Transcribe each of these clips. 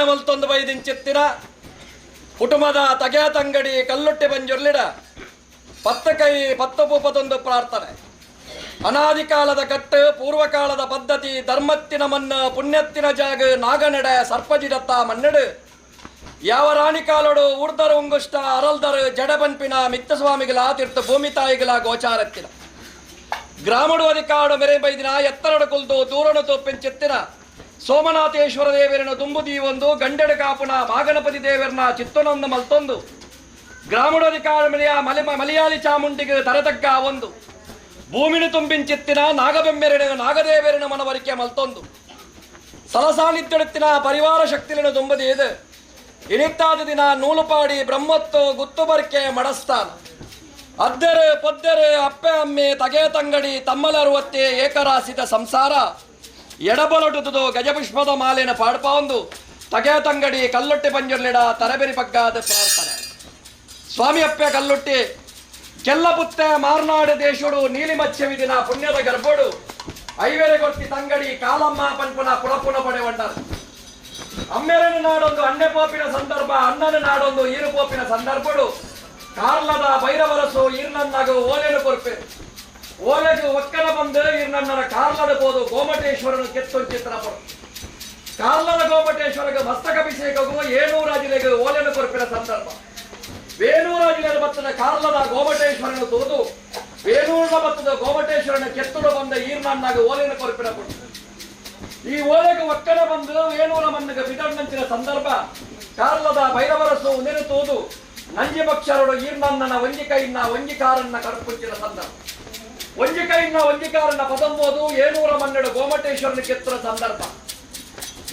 ಮಲ್ತೊಂದು ಬೈದಿಂಚಿತ್ತಿನ ಕುಟುಂಬದ ತಗೆ ತಂಗಡಿ ಕಲ್ಲುಟ್ಟಿ ಬಂಜುರ್ಲಿಡ ಪತ್ತ ಕೈ ಪತ್ತ ಪೂಪದೊಂದು ಪ್ರಾರ್ಥನೆ. ಅನಾದಿ ಕಾಲದ ಕಟ್ಟು ಪೂರ್ವಕಾಲದ ಪದ್ಧತಿ ಧರ್ಮತ್ತಿನ ಮನ್ನ ಪುಣ್ಯತ್ತಿನ ಜಾಗ ನಾಗನಡೆ ಸರ್ಪಜಿಡತ್ತ ಮನ್ನಡು ಯಾವ ರಾಣಿ ಕಾಲೋಡು ಊರ್ದರು ಉಂಗುಷ್ಟ ಅರಲ್ದರು ಜಡಬನ್ಪಿನ ಮಿತ್ತಸ್ವಾಮಿಗಳ ತೀರ್ಥ ಭೂಮಿ ತಾಯಿಗಳ ಗೋಚಾರತ್ತಿನ ಗ್ರಾಮಡು ಅಧಿಕಾಡು ಮೆರೆ ಬೈದಿನ ಎತ್ತರಡು ಕುಲ್ದು ದೂರನು ತೋಪಿಂಚಿತ್ತಿನ ಸೋಮನಾಥೇಶ್ವರ ದೇವರನ್ನು ತುಂಬುದೀವೊಂದು ಗಂಡೆಡು ಕಾಪುನ ಮಾಗಣಪತಿ ದೇವರನ್ನ ಚಿತ್ತನೊಂದು ಮಲ್ತೊಂದು ಗ್ರಾಮಡು ಅಧಿಕಾರ ಮೆರೆಯ ಮಲೆ ಮಲಯಾಳಿ ಚಾಮುಂಡಿಗೆ ತರತಕ್ಕ ಒಂದು ಭೂಮಿನ ತುಂಬಿಂಚಿತ್ತಿನ ನಾಗಬೆಮ್ಮೆರಡು ನಾಗದೇವರನ ಮನವರಿಕೆ ಮಲ್ತೊಂದು ಸಲಸಾನಿತ್ತೆಡುತ್ತಿನ ಪರಿವಾರ ಶಕ್ತಿలను ತುಂಬುದೀದು ಇನಿತ್ತಾದ ದಿನ ನೂಲುಪಾಡಿ ಬ್ರಹ್ಮತ್ತು ಗುತ್ತುಬರ್ಕೆ ಮಡಸ್ತಾನ ಅದ್ದೆರೆ ಪೊದ್ದೆರೆ ಅಪ್ಪೆ ಅಮ್ಮೆ ತಗೆ ತಂಗಡಿ ತಮ್ಮಲರುವತ್ತೆ ಏಕರಾಸಿದ ಸಂಸಾರ ಎಡಬಲೊಟುದು ಗಜಪುಷ್ಪದ ಮಾಲಿನ ಪಾಡ್ಪಾಂದು ತಗೆ ತಂಗಡಿ ಕಲ್ಲೊಟ್ಟಿ ಪಂಜುರ್ಲಿಡ ತರಬೆರಿ ಪಗ್ಗಾದ ಪ್ರಾರ್ಥನೆ. ಸ್ವಾಮಿ ಅಪ್ಪೆ ಕಲ್ಲೊಟ್ಟಿ ಕೆಲ್ಲಪುತ್ತೆ ಮಾರ್ನಾಡು ದೇಶೋಡು ನೀಲಿಮಚ್ಚವಿದಿನ ಪುಣ್ಯದ ಗರ್ಭೋಡು ಐವೆರೆ ಕೊರ್ತಿ ತಂಗಡಿ ಕಾಲಮ್ಮ ಪನ್ಪುನ ಪುಳಪುನ ಪಡೆವಂಡರ್. ಅಮ್ಮೆರನ ನಾಡೊಂದು ಅಣ್ಣೆ ಪೋಪಿನ ಸಂದರ್ಭ ಅಣ್ಣನ ನಾಡೊಂದು ಈರು ಪೋಪಿನ ಸಂದರ್ಭಡು ಕಾರ್ಲದ ಭೈರವರಸು ಈರ್ನನ್ನಾಗ ಓಲೆನು ಕೊರ್ಪೆ ಓಲೆಗು ಒಕ್ಕನ ಬಂದು ಈರ್ನನ್ನನ ಕಾರ್ಲದ போದು ಗೋಮಟೇಶ್ವರನು ಕೆತ್ತೊಂಚಿತ್ರ ಪಡು ಕಾರ್ಲದ ಗೋಮಟೇಶ್ವರಗ ಮಸ್ತಕಾಭಿಷೇಕಗೂ ಏಣೂರಾಜಿಲೆಗೆ ಓಲೆನು ಕೊರ್ಪಿನ ಸಂದರ್ಭ ವೇಣೂರಾಜಿಲೆನ ಬತ್ತದ ಕಾರ್ಲದ ಗೋಮಟೇಶ್ವರನು ತೋದು ವೇಣೂರ್ನ ಬತ್ತದ ಗೋಮಟೇಶ್ವರನ ಕೆತ್ತುಡು ಬಂದ ಈರ್ನನ್ನಾಗ ಓಲೆನು ಕೊರ್ಪಿನ ಕೊಡು ಈ ಓಲೆಗೆ ಒಕ್ಕನ ಬಂದು ವೇಣೂರ ಮಣ್ಣಿಗೆ ಬಿಡಣ್ಣಂಚಿನ ಸಂದರ್ಭ ಕಾರ್ಲದ ಭೈರವರಸು ಉನೆನು ತೋದು ನಂಜಿ ಭಕ್ಷರಡು ಈರ್ನನ್ನನ ಒಂಜಿಕೈನ ಒಂಜಿಕಾರನ್ನ ಕರ್ಪುಂಚಿನ ಸಂದರ್ಭ ಒಂಜಿಕೈನ ಒಂಜಿಕಾರನ್ನ ಪದಂಬೋದು ಏಣೂರ ಮನ್ನಡು ಗೋಮಟೇಶ್ವರನ ಕೆತ್ತರ ಸಂದರ್ಭ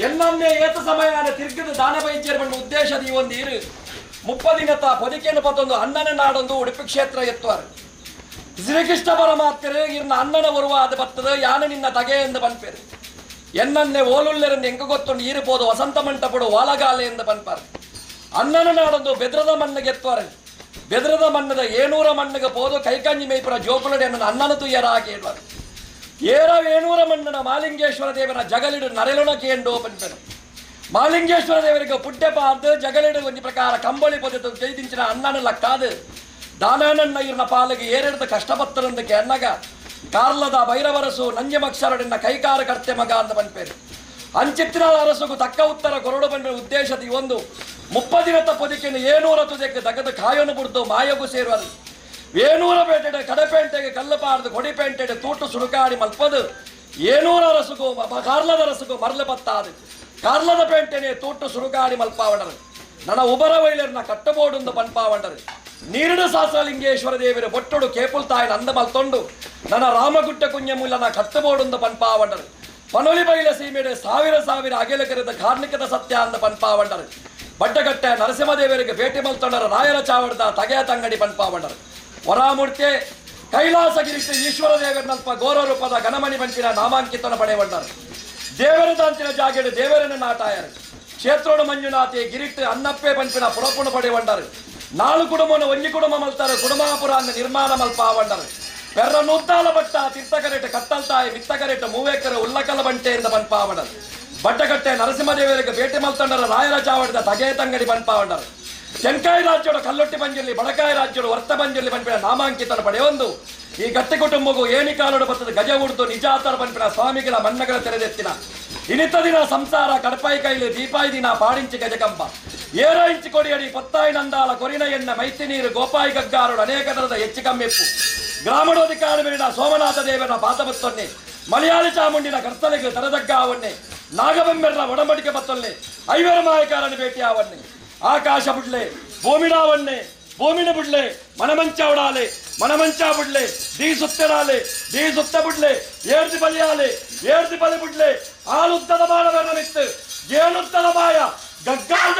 ಎನ್ನನ್ನೇ ಏತ ಸಮಯನ ತಿರ್ಗದ ದಾನ ಬೈದ್ಯರ ಬಂಡ ಉದ್ದೇಶದ ಈ ಒಂದು ಇರು ಮುಪ್ಪದಿನತ ಪೊದಿಕೆನು ಪತ್ತೊಂದು ಅಣ್ಣನ ನಾಡೊಂದು ಉಡುಪಿ ಕ್ಷೇತ್ರ ಎತ್ತುವರು ಶ್ರೀಕೃಷ್ಣ ಪರಮಾತ್ಮರು ಇರ್ನ ಅಣ್ಣನ ಬರುವ ಅದು ಬರ್ತದೆ ಯಾನ ನಿನ್ನ ತಗೆ ಎಂದು ಬನ್ಪೇರು ಎನ್ನನ್ನೇ ಓಲುಲ್ಲೆರಂದು ಎಂಕ ಗೊತ್ತುಂಡು ಈರುಪೋದು ವಸಂತ ಮಂಟಪಡು ವಾಲಗಾಲೆ ಎಂದು ಬನ್ಪಾರು ಅಣ್ಣನ ನಾಡೊಂದು ಬೆದ್ರದ ಮಣ್ಣಿಗೆ ಎತ್ತುವರು ಬೆದ್ರದ ಮಣ್ಣದ ಏಣೂರ ಮಣ್ಣಿಗೆ ಪೋದು ಕೈಕಂಜಿ ಮೇಯ್ಪುರ ಜೋಕುಲಡೆ ನನ್ನ ಅಣ್ಣನ ತುಯ್ಯರ ಹಾಕಿ ಹೇಳುವರು ಏರ ವೇಣೂರ ಮಣ್ಣನ ಮಾಲಿಂಗೇಶ್ವರ ದೇವರ ಜಗಲಿಡು ನರೆಲುಣ ಕೇಂಡು ಪನ್ಪೆನು ಮಾಲಿಂಗೇಶ್ವರ ದೇವರಿಗೆ ಪುಡ್ಡೆ ಪಾರ್ದು ಜಗಲಿಡು ಒಂದು ಪ್ರಕಾರ ಕಂಬಳಿ ಪೊದೆತು ಜೈದಿಂಚಿನ ಅಣ್ಣನ ಲಕ್ಕಾದು ದಾನಾನಣ್ಣ ಇರ್ನ ಪಾಲಿಗೆ ಏರೆಡ್ದು ಕಷ್ಟಪತ್ತರಂದಕ್ಕೆ ಅನ್ನಗ ಕಾರ್ಲದ ಭೈರವರಸು ನಂಜಮಕ್ಷರಡಿನ ಕೈಕಾರ ಕರ್ತೆ ಮಗ ಅಂತ ಬನ್ಪೇರು ಅಂಚಿತ್ತಿನ ಅರಸುಗು ತಕ್ಕ ಉತ್ತರ ಕೊರಡು ಬಂದ ಉದ್ದೇಶದ ಈ ಒಂದು ಮುಪ್ಪದಿನತ್ತ ಪೊದಿಕೆಯನ್ನು ಏನೂರ ತುದಕ್ಕೆ ದಗದ ಕಾಯನು ಬುಡ್ದು ಮಾಯಗು ಸೇರುವರು ವೇಣೂರ ಪೇಟೆಡೆ ಕಡಪೇಂಟೆಗೆ ಕಲ್ಲಪಾರ್ದು ಕೊಡಿಪೇಂಟೆಡೆ ತೂಟು ಸುಡುಕಾಡಿ ಮಲ್ಪದು ಏನೂರ ಅರಸುಗು ಕಾರ್ಲದ ಅರಸುಗು ಮರಲು ಬತ್ತಾದು ಕಾರ್ಲದ ಪೇಂಟೆನೆ ತೂಟು ಸುಡುಕಾಡಿ ಮಲ್ಪಾವಣರು ನನ್ನ ಉಬರ ವೈಲರ್ನ ಕಟ್ಟಬೋಡುಂದು ಪನ್ಪಾವಂಡರು ನೀರಿನ ಶಾಸ್ತ್ರಲಿಂಗೇಶ್ವರ ದೇವರು ಬೊಟ್ಟುಡು ಕೇಪುಲ್ ತಾಯಿನ ಅಂದ ಮಲ್ತೊಂಡು ನನ್ನ ರಾಮಗುಡ್ಡ ಕುಂಜಮುಲ್ಲನ ಕಟ್ಟಬೋಡುಂದು ಪನ್ಪಾವಂಡರು ಪನೊಲಿ ಬೈಲ ಸೀಮೆಡೆ ಸಾವಿರ ಸಾವಿರ ಅಗೆಲ ಕರೆದ ಕಾರ್ಣಿಕದ ಸತ್ಯ ಅಂದ ಪನ್ಪಾವಂಡರು ಬಡ್ಡಗಟ್ಟೆ ನರಸಿಂಹದೇವರಿಗೆ ಭೇಟಿ ಮಲ್ತೊಂಡರ ರಾಯರ ಚಾವಡದ ತಗೆಯ ತಂಗಡಿ ಪನ್ಪಾವಂಡರು ವರಾಮೂರ್ತಿ ಕೈಲಾಸಗಿರಿತ ಈಶ್ವರ ದೇವರನಲ್ಪ ಘೋರ ರೂಪದ ಗಣಮಣಿ ಬಂಚಿನ ನಾಮಾಂಕಿತನ ಪಡೆವಂಡರು ದೇವರ ತಾಂಚಿನ ಜಾಗೆಡು ದೇವರನ್ನು ನಾಟಾಯರು ಕ್ಷೇತ್ರೋಡು ಮಂಜುನಾಥಿ ಗಿರಿಟ್ಟು ಅನ್ನಪ್ಪೆ ಪಂಪಿನ ಪುರಪುಣ ಪಡೆವಂಡರು ನಾಳು ಕುಡುಮನ ಒಂಜಿ ಕುಡುಮ ಮಲ್ತಾರೆ ಕುಡುಮಾಪುರ ಅಂದ ನಿರ್ಮಾಣ ಮಲ್ಪಾವಂಡರು ಪೆರ್ರ ನೂತ್ತಾಲ ಬಟ್ಟ ತೀರ್ಥಕರೆಟ್ ಕತ್ತಲ್ತಾಯಿ ಮಿತ್ತಕರೆಟ್ ಮೂವೇಕರ ಉಲ್ಲಕಲ ಬಂಟೆಯಿಂದ ಬನ್ಪಾವಂಡರು ಬಟ್ಟಕಟ್ಟೆ ನರಸಿಂಹದೇವರಿಗೆ ಭೇಟಿ ಮಲ್ತಂಡರ ರಾಯರ ಚಾವಡಿದ ತಗೆ ತಂಗಡಿ ಬನ್ಪಾವಂಡರು ತೆಂಕಾಯಿ ರಾಜ್ಯದ ಕಲ್ಲೊಟ್ಟಿ ಬಂಜಿರ್ಲಿ ಬಡಕಾಯಿ ರಾಜ್ಯದ ವರ್ತ ಬಂಜಿರ್ಲಿ ಬನ್ಪಿನ ನಾಮಾಂಕಿತನ ಪಡೆಯೊಂದು ಈ ಗಟ್ಟಿ ಕುಟುಂಬಗೂ ಏಣಿಕಾಲೋಡು ಬತ್ತದ ಗಜ ಉಡ್ದು ನಿಜಾತರ ಬನ್ಪಿನ ಸ್ವಾಮಿಗಳ ಮನ್ನಗಳ ತೆರೆದೆತ್ತಿನ ಇನಿತ ದಿನ ಸಂಸಾರ ಕಡಪಾಯಿ ಕೈಲಿ ದೀಪಾಯಿ ದಿನ ಪಾಡಿಂಚಿ ಗಜಕಂಬ ಏರ ಇಂಚಿ ಕೊಡಿಯಡಿ ಪತ್ತಾಯಿ ನಂದಾಲ ಕೊರಿನ ಎಣ್ಣ ಮೈತಿ ನೀರು ಗೋಪಾಯಿ ಗಗ್ಗಾರುಡು ಅನೇಕ ತರದ ಹೆಚ್ಚು ಕಮ್ಮೆಪ್ಪು ಗ್ರಾಮಣೋಧಿಕಾರ ಮೇಲಿನ ಸೋಮನಾಥ ದೇವನ ಪಾದಬತ್ತೊನ್ನೆ ಮಲಯಾಳಿ ಚಾಮುಂಡಿನ ಕರ್ತಲೆಗೆ ತರದಗ್ಗಾವನ್ನೆ ನಾಗಬೊಮ್ಮೆರ್ನ ಒಡಂಬಡಿಕೆ ಬತ್ತೊನ್ನೆ ಐವರ ಮಾಯಕಾರನ ಭೇಟಿಯಾವನ್ನೆ ಆಕಾಶ ಬುಡ್ಲೆ ಭೂಮಿಡಾವನ್ನೆ ಭೂಮಿನ ಬುಡ್ಲೆ ಮನಮಂಚ ಉಡಾಲೆ ಮನಮಂಚ ಬುಡ್ಲೆ ದೀ ಸುತ್ತೆಡಾಲೆ ದೀ ಸುತ್ತ ಬುಡ್ಲೆ ಏರ್ದಿ ಬಲಿಯಾಲೆ ಏರ್ದಿ ಬಲಿ ಬುಡ್ಲೆ ಆಲುದ್ದದ ಬಾಣವೆರನಿತ್ತು ಏನುದ್ದದ ಬಾಯ ಗಗ್ಗಾದ.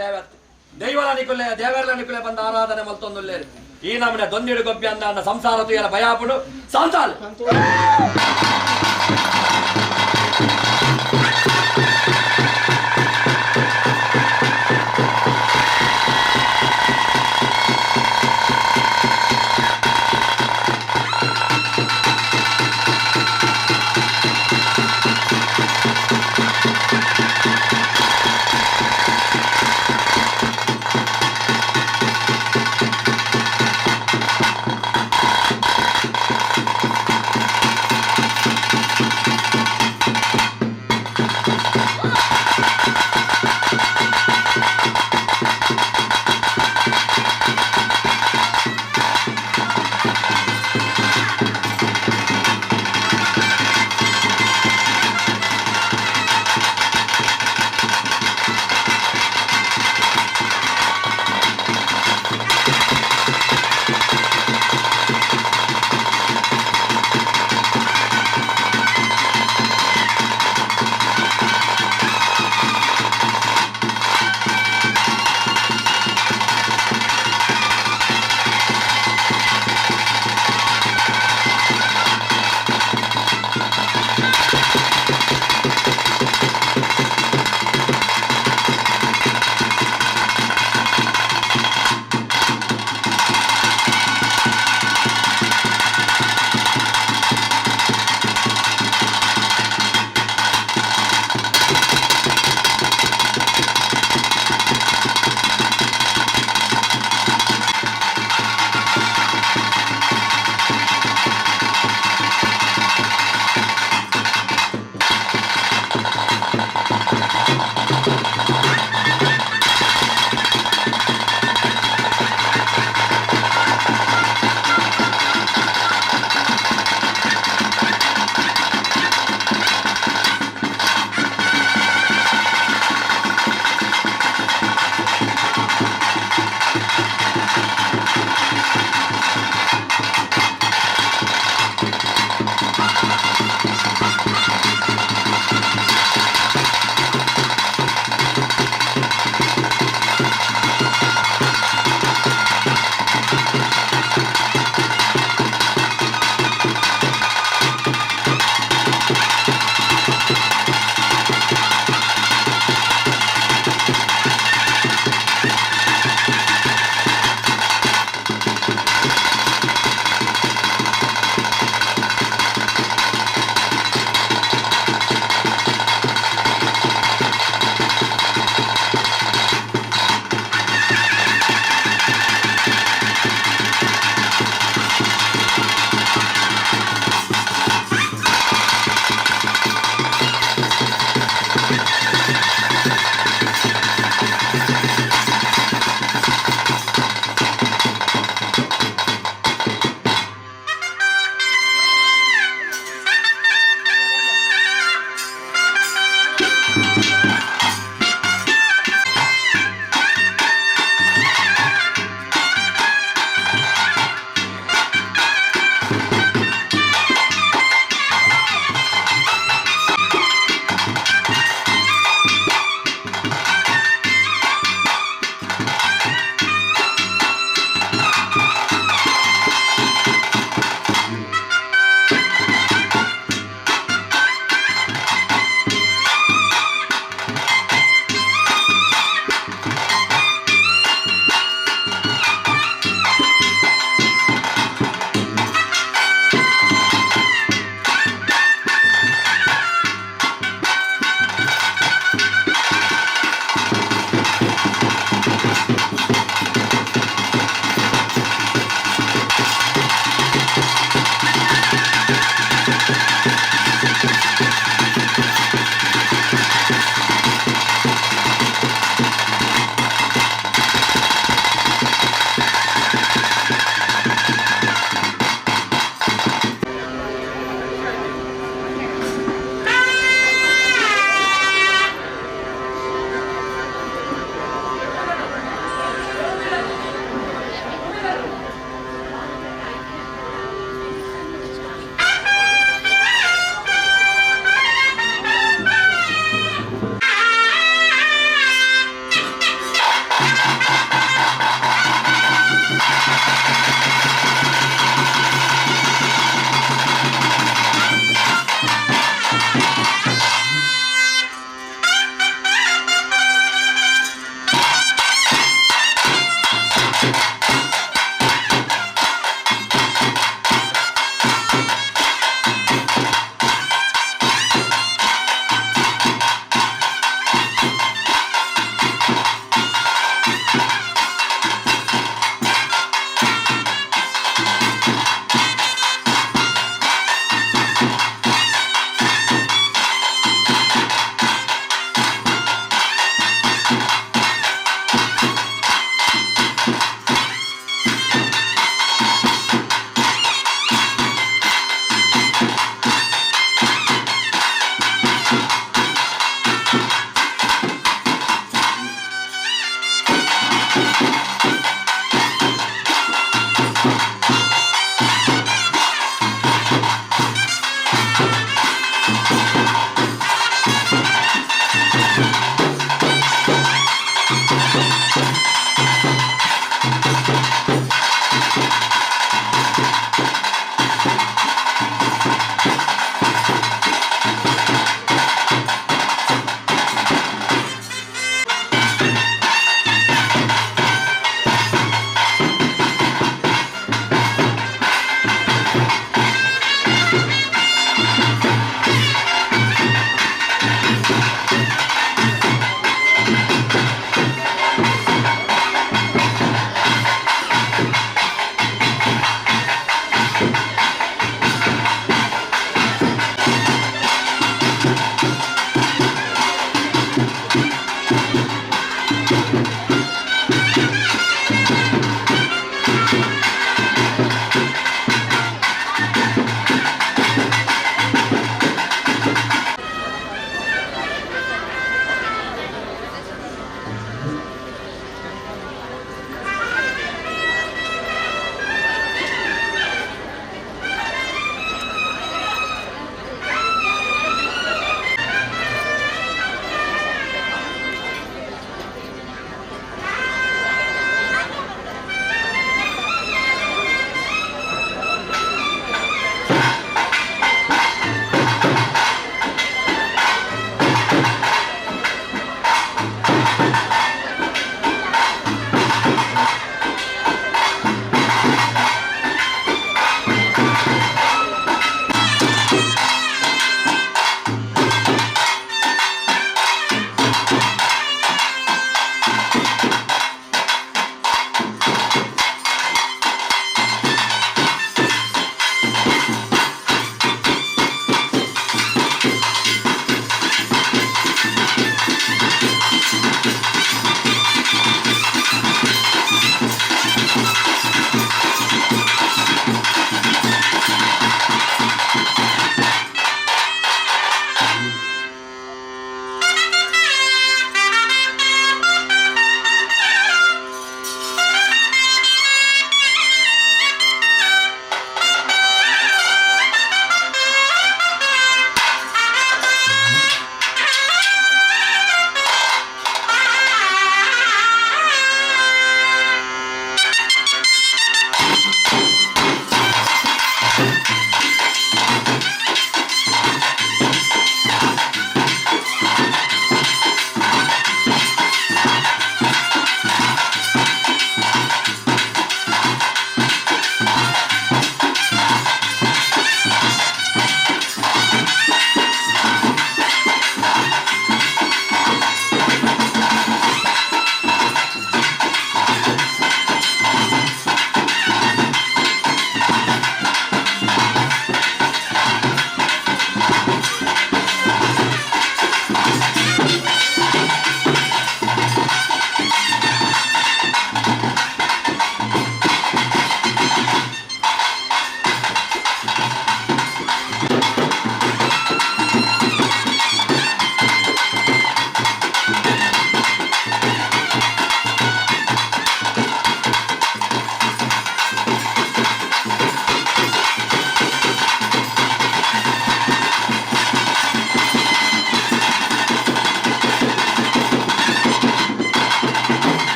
ಸೇವೆ ಅತ್ತು. ದೈವಲ ನಿಕುಲೆ ದೇವರ ನಿಕುಲೆ ಬಂದ ಆರಾಧನೆ ಮಲ್ತೊಂದುಲ್ಲೇರು. ಈ ನಮ್ಮನೆ ದೊಂದಿಡು ಗೊಬ್ಬಿ ಅಂದ ಸಂಸಾರ ತುಯರ ಭಯಾಪುಡು ಸಂಸಾಲ.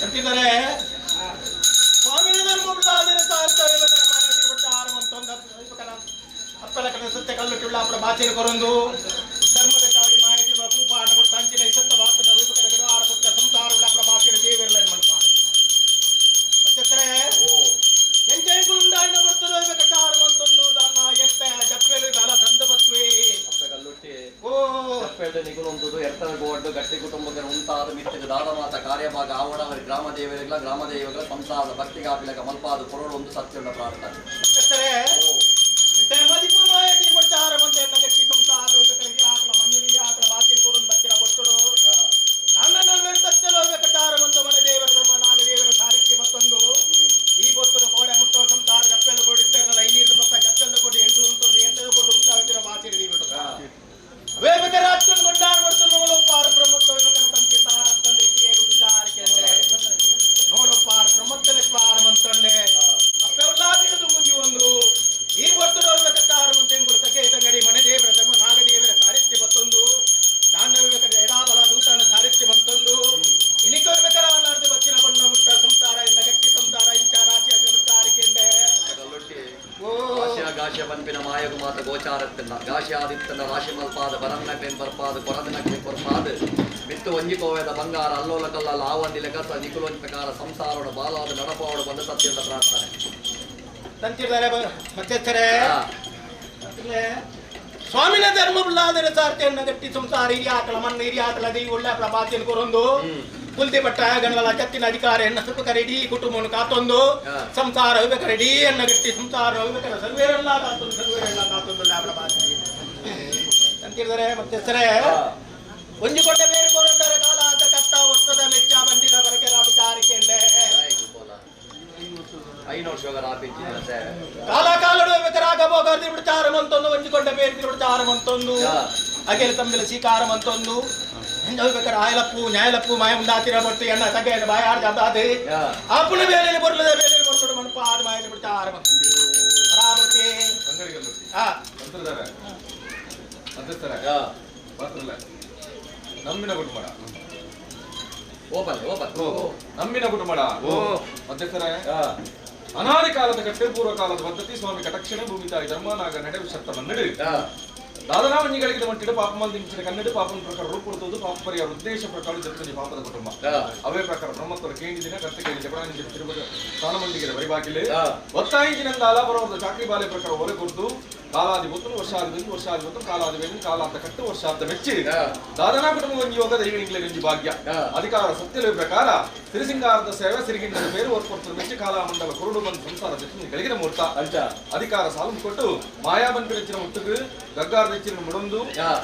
ಅಂತಿದ್ದಾರೆ ಸತ್ಯ ಕಲ್ಲು ಕಿಳ್ಳಾಪುರ ಬಾಚೆನ ಕೊರೊಂದು ಧರ್ಮದ ಕಾಡಿ ಮಾಯತಿ ಪೂಪಾಣ ಕೊಟ್ಟು ಅಂಚಿನ ಇಸಂತ ಬಾತನ ವೈಪಕರ ಆರಪತ್ತ ಸಂಸಾರ ಉಳ್ಳಾಪುರ ಬಾಚೆನ ದೇವರಲ್ಲ ಮಲ್ಪ ಮತ್ತೆತ್ತರೆ ಎಂಚೆಂಕುಂಡಾಯಿನ ಬರ್ತದೆ ವೈಪಕಟಾರ ಮಂತೊಂದು ದಾನ ಎತ್ತ ಜಪ್ಪೆಲು ದಾಲ ಸಂದ ಬತ್ವೆ ಕಲ್ಲುಟ್ಟಿ ಓ ಜಪ್ಪೆಲ್ಡು ನಿಗುಲೊಂದುದು ಎರ್ತನ ಗೋಡ್ಡು ಗಟ್ಟಿ ಕುಟುಂಬದ ಉಂಟಾದ ಮಿತ್ತಿಗೆ ದಾದ ಮಾತ ಕಾರ್ಯಭಾಗ ಆವಡವರಿ ಗ್ರಾಮ ದೇವರಿಗಳ ಗ್ರಾಮ ದೇವಗಳ ಸಂಸಾರದ ಭಕ್ತಿಗಾಪಿಲಕ ಮಲ್ಪಾದ ಕೊರಡು ಒಂದು ಸತ್ಯದ ಪ್ರಾರ್ಥನೆ. ಮತ್ತೆತ್ತರೆ ಮದಿಪು ಮಾಯತಿ ಕೊಡ್ತಾರ ಮಂತೆ ಗಟ್ಟಿ ಸಂಸಾರ ವೈಪಕರಿಗೆ ಆಕಳ ಮಣ್ಣಿಗೆ ಆಕಳ ಬಾಚಿನ ಕೊರೊಂದು ಬತ್ತಿನ ಕೊಟ್ಟರು ನನ್ನನ್ನು ಸತ್ಯಲು ಚಾರ ಮಂತು ಮನೆ ದೇವರ ಧರ್ಮ ನಾಗದೇವರ ಸಾರಿಕೆ ಮತ್ತೊಂದು ಈ ಪೊತ್ತರು ಕೋಡೆ ಮುಟ್ಟೋ ಸಂಸಾರ ಜಪ್ಪೆಲ್ಲ ಕೊಡಿತ್ತಾರಲ್ಲ ಐನೀರು ಪಕ್ಕ ಜಪ್ಪೆಲ್ಲ ಕೊಡಿ ಎಂಟು ಉಂಟು ಎಂಟು ಕೊಟ್ಟು ಉಂಟಾಗುತ್ತಿರೋ ಬಾಚಿರಿ ದೀಬಿಟ್ಟು ವೇಪಕರ ಅತ್ತನ್ನು ಕೊಂಡಾಡ ಕೊಡ್ತು ನೋಡಪ್ಪಾರ ಬ್ರಹ್ಮತ್ವ ವಿವೇಕನ ತಂತಿ ತಾರತ್ತಂದೆ ಉಂಟಾರಿಕೆ ನೋಡಪ್ಪಾರ ಬ್ರಹ್ಮತ್ತಲೆ ಪಾರ ಮಂತಂಡೆ ಅಪ್ಪೆವರ್ಲಾದಿನ ತುಂಬುದಿ ಒಂದು ಈ ಪೊತ್ತರು ಚಾರ ಮಂತೆಂಗುಲ ತಗೆ ತಂಗಡಿ ಮನೆ ದೇವರ ಧರ್ಮ ನಾಗದೇವರ ಸಾರಿತ್ಯ ಮತ್ತೊಂದು ದಾನ ವಿವೇಕರ ಎಡಾಬಲ ದೂತನ ಸಾರಿತ್ಯ ಬಂತೊಂದು ಇನಿಕೋರ್ಬೇಕರ ಅಲ್ಲಾರ್ದು ಬಚ್ಚಿನ ಬಣ್ಣ ಮುಟ್ಟ ಸಂಸಾರ ಇಂದ ಗಟ್ಟಿ ಸಂಸಾರ ಇಂಚ ರಾಶಿ ಅದ್ರ ಮುಟ್ಟ ಆರಿಕೆಂಡೆ ಕಲ್ಲುಟ್ಟಿ ಓ ಗಾಶ್ಯ ಗಾಶ್ಯ ಪನ್ಪಿನ ಮಾಯಗು ಮಾತ ಗೋಚಾರತ್ತಿಲ್ಲ ಗಾಶ್ಯ ಆದಿತ್ತನ ರಾಶಿ ಮಲ್ಪಾದ ಬರನ್ನಕ್ಲೇನ್ ಬರ್ಪಾದ ಕೊರದಿನಕ್ಲೇನ್ ಕೊರ್ಪಾದ ಮಿತ್ತು ಒಂಜಿ ಕೋವೆದ ಬಂಗಾರ ಅಲ್ಲೋಲ ಕಲ್ಲಲ್ಲ ಆವಂದಿ ಲೆಗಸ ನಿಕುಲೊಂಜಿ ಪ್ರಕಾರ ಸಂಸಾರೋಡ ಬಾಲಾದ ನಡಪಾವಡ ಬಂದ ಸತ್ಯದ ಪ್ರಾರ್ಥನೆ. ತಂತಿರ್ತಾರೆ ಮತ್ತೆತ್ತರೆ ಸ್ವಾಮಿನ ಧರ್ಮ ಉಳ್ಳಾದರೆ ಸಾರ್ತೆಯನ್ನ ಗಟ್ಟಿ ಸಂಸಾರ ಹಿರಿಯಾಕಲ ಮಣ್ಣು ಹಿರಿಯಾಕಲ ದೈವ ಒಳ್ಳೆ ಬಾಚೆನ್ ಕೊರೊಂದು ಕುಲ್ದಿ ಭಟ್ಟ ಗಣಗಳ ಜತ್ತಿನ ಅಧಿಕಾರ ಎನ್ನ ಸುಖಕರ ಇಡೀ ಕುಟುಂಬವನ್ನು ಕಾತೊಂದು ಸಂಸಾರ ವಿವೇಕರ ಇಡೀ ಎನ್ನ ಗಟ್ಟಿ ಸಂಸಾರ ವಿವೇಕರ ಸರ್ವೇರೆಲ್ಲ ಕಾತೊಂದು ಸರ್ವೇರೆಲ್ಲ ಕಾತೊಂದು ಬಾಚೆ ಅಂತಿರ್ತಾರೆ ಮತ್ತೆ ಸರೇ ಒಂಜಿ ಕೊಟ್ಟ ಬೇರೆ ಕೊರೊಂದರ ಕಾಲ ಅಂತ ಕಟ್ಟ ವರ್ಷದ ಮೆಚ್ಚ ಬಂದಿದ ಬರಕೆ ವಿಚಾರಿಕೆಂಡೆ ಕಾಲ ಕಾಲಡು ವಿವೇಕರಾಗ ಭೋಗ ವಿಚಾರ ಮಂತೊಂದು ಒಂಜಿಕೊಂಡ ಬೇರೆ ವಿಚಾರ ಮಂತೊಂದು ಅಗೆಲ ತಂಬಿಲ ಸೀಕಾರ ಮಂತೊಂದು ಬೇಕಾರೆ ಆಯಲಪ್ಪು ನ್ಯಾಯಲಪ್ಪು ಮಾಯ ಉಂಡಾತಿರ ಬಟ್ಟು ಎಣ್ಣ ತಗ್ಗ ಬಾಯ ಆಡ್ದಾದೆ ಆಪುಣ ಬೇಲೆ ಬರಲದ ಬೇಲೆ ಬರ್ತಡು ಮನಪ ಆದ ಮಾಯಲಿ ಬಿಡ್ತಾರ ಬರಾಬರ್ತಿ ನಮ್ಮಿನ ಕುಟುಂಬ ಓಪನ್ ಓಪನ್ ನಮ್ಮಿನ ಕುಟುಂಬ ಮಧ್ಯಸ್ಥರ ಅನಾದಿ ಕಾಲದ ಕಟ್ಟೆ ಪೂರ್ವ ಕಾಲದ ಪದ್ಧತಿ ಸ್ವಾಮಿ ಕಟಕ್ಷಣೆ ಭೂಮಿ ತಾಯಿ ಧರ್ಮನಾಗ ನಡೆವು ಶಕ್ತ ಮನ್ನಡು ದಾದನಾವಂಜಿಗಳಿಗೆ ಮಟ್ಟಿಡು ಪಾಪಮಲ್ ದಿಂಚಿನ ಕನ್ನಡ ಪಾಪನ ಪ್ರಕಾರ ರೂಪುಡ್ತದ್ದು ಪಾಪ ಪರಿಹಾರ ಉದ್ದೇಶ ಪ್ರಕಾರ ಜಗತ್ತಲ್ಲಿ ಪಾಪದ ಕುಟುಂಬ ಅವೇ ಪ್ರಕಾರ ಬ್ರಹ್ಮತ್ವರ ಕೇಂದ್ರಿನ ಕರ್ತ ಕೇಳಿ ಜಪಡಾನಿಂದ ತಿರುಪತಿ ಸ್ಥಾನಮಂದಿಗೆ ಬರಿಬಾಕಿಲೆ ಒತ್ತಾಯಿಂಚಿನಂದ ಅಲಾಬರವರದ ಚಾಕ್ರಿ ಬಾಲೆ ಪ್ರಕಾರ ಒಲೆ ಕೊಡ್ದು ಕಾಲಾದಿ ಒತ್ತನು ವರ್ಷಾದಿ ಬಂದು ವರ್ಷಾದಿ ಒತ್ತು ಕಾಲಾದಿ ವೇದನ ಕಾಲಾಂತ ಕಟ್ಟು ವರ್ಷಾರ್ಧ ಮೆಚ್ಚಿ ದಾದನಾ ಕುಟುಂಬ ಯೋಗ ದೈವ ಭಾಗ್ಯ ಅಧಿಕಾರ ಸತ್ಯಲ ಪ್ರಕಾರ ಸಿರಿಸಿಂಗಾರದ ಸೇವೆ ಸಿರಿಗಿಂಡದ ಬೇರು ಒತ್ಕೊಡ್ತದೆ ಮೆಚ್ಚಿ ಕಾಲಾಮಂಡಲ ಕುರುಡು ಬಂದು ಸಂಸಾರ ಜೊತೆ ಗಳಿಗಿನ ಮೂರ್ತ ಅಧಿಕಾರ ಸಾಲು ಕೊಟ್ಟು ಮಾಯಾ ಬಂಪಿನ ಮುಟ್ಟುಗು ಗಗ್ಗಾರ ನೆಚ್ಚಿನ ಮುಡೊಂದು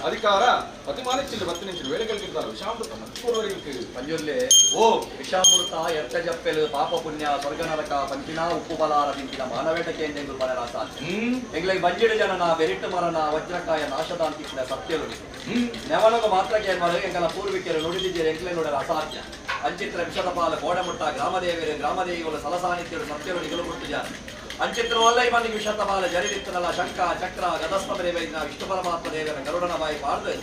ಅಧಿಕಾರ ಅತಿಮಾನಿಚ್ಚಿಲ್ಲ ಬತ್ತು ನಿಂಚಿನ ವೇಳೆಗಳಿರ್ತಾರೆ ವಿಷಾಮೃತ ಮತ್ಪೂರ್ವರಿಗೆ ಪಂಜುರ್ಲಿ ಓ ವಿಷಾಮೃತ ಎರ್ತ ಜಪ್ಪೆಲು ಪಾಪ ಪುಣ್ಯ ಸ್ವರ್ಗ ನರಕ ಪಂಚಿನ ಉಪ್ಪು ಬಲಾರ ತಿಂಚಿನ ಮಾನವೇಟಕ್ಕೆ ಎಂದೆಂದು ಬರರ ಸಾಧ್ಯ ಎಂಗ್ಲಿಗೆ ಬಂಜಿಡು ಜನನ ಬೆರಿಟ್ಟು ಮರಣ ವಜ್ರಕಾಯ ನಾಶದಾಂತಿಕ್ಕಿನ ಸತ್ಯಲು ನೆವನಗ ಮಾತ್ರಕ್ಕೆ ಏನ್ಮಾಡು ಎಂಗಲ ಪೂರ್ವಿಕರು ನುಡಿದಿದ್ದೀರಿ ಎಂಗ್ಲೆ ನೋಡಲು ಅಸಾಧ್ಯ ಅಂಚಿತ್ರ ವಿಷದ ಪಾಲ ಕೋಡಮುಟ್ಟ ಗ್ರಾಮದೇವಿಯರು ಗ್ರಾಮದೇವಿಗಳು ಸಲಸಾನಿತ್ಯರು ಸತ್ಯರು ನಿಗಲು ಮುಟ್ಟಿಜ ಅಂಚಿತ್ರವಲ್ಲ ಇವನಿಗೆ ವಿಷದ ಪಾಲ ಜರಿದಿತ್ತನಲ್ಲ ಶಂಕ ಚಕ್ರ ಗದಸ್ಮ ದೇವೈನ ವಿಷ್ಣು ಪರಮಾತ್ಮ ದೇವರ ಗರುಡನ ಬಾಯಿ ಪಾರ್ದು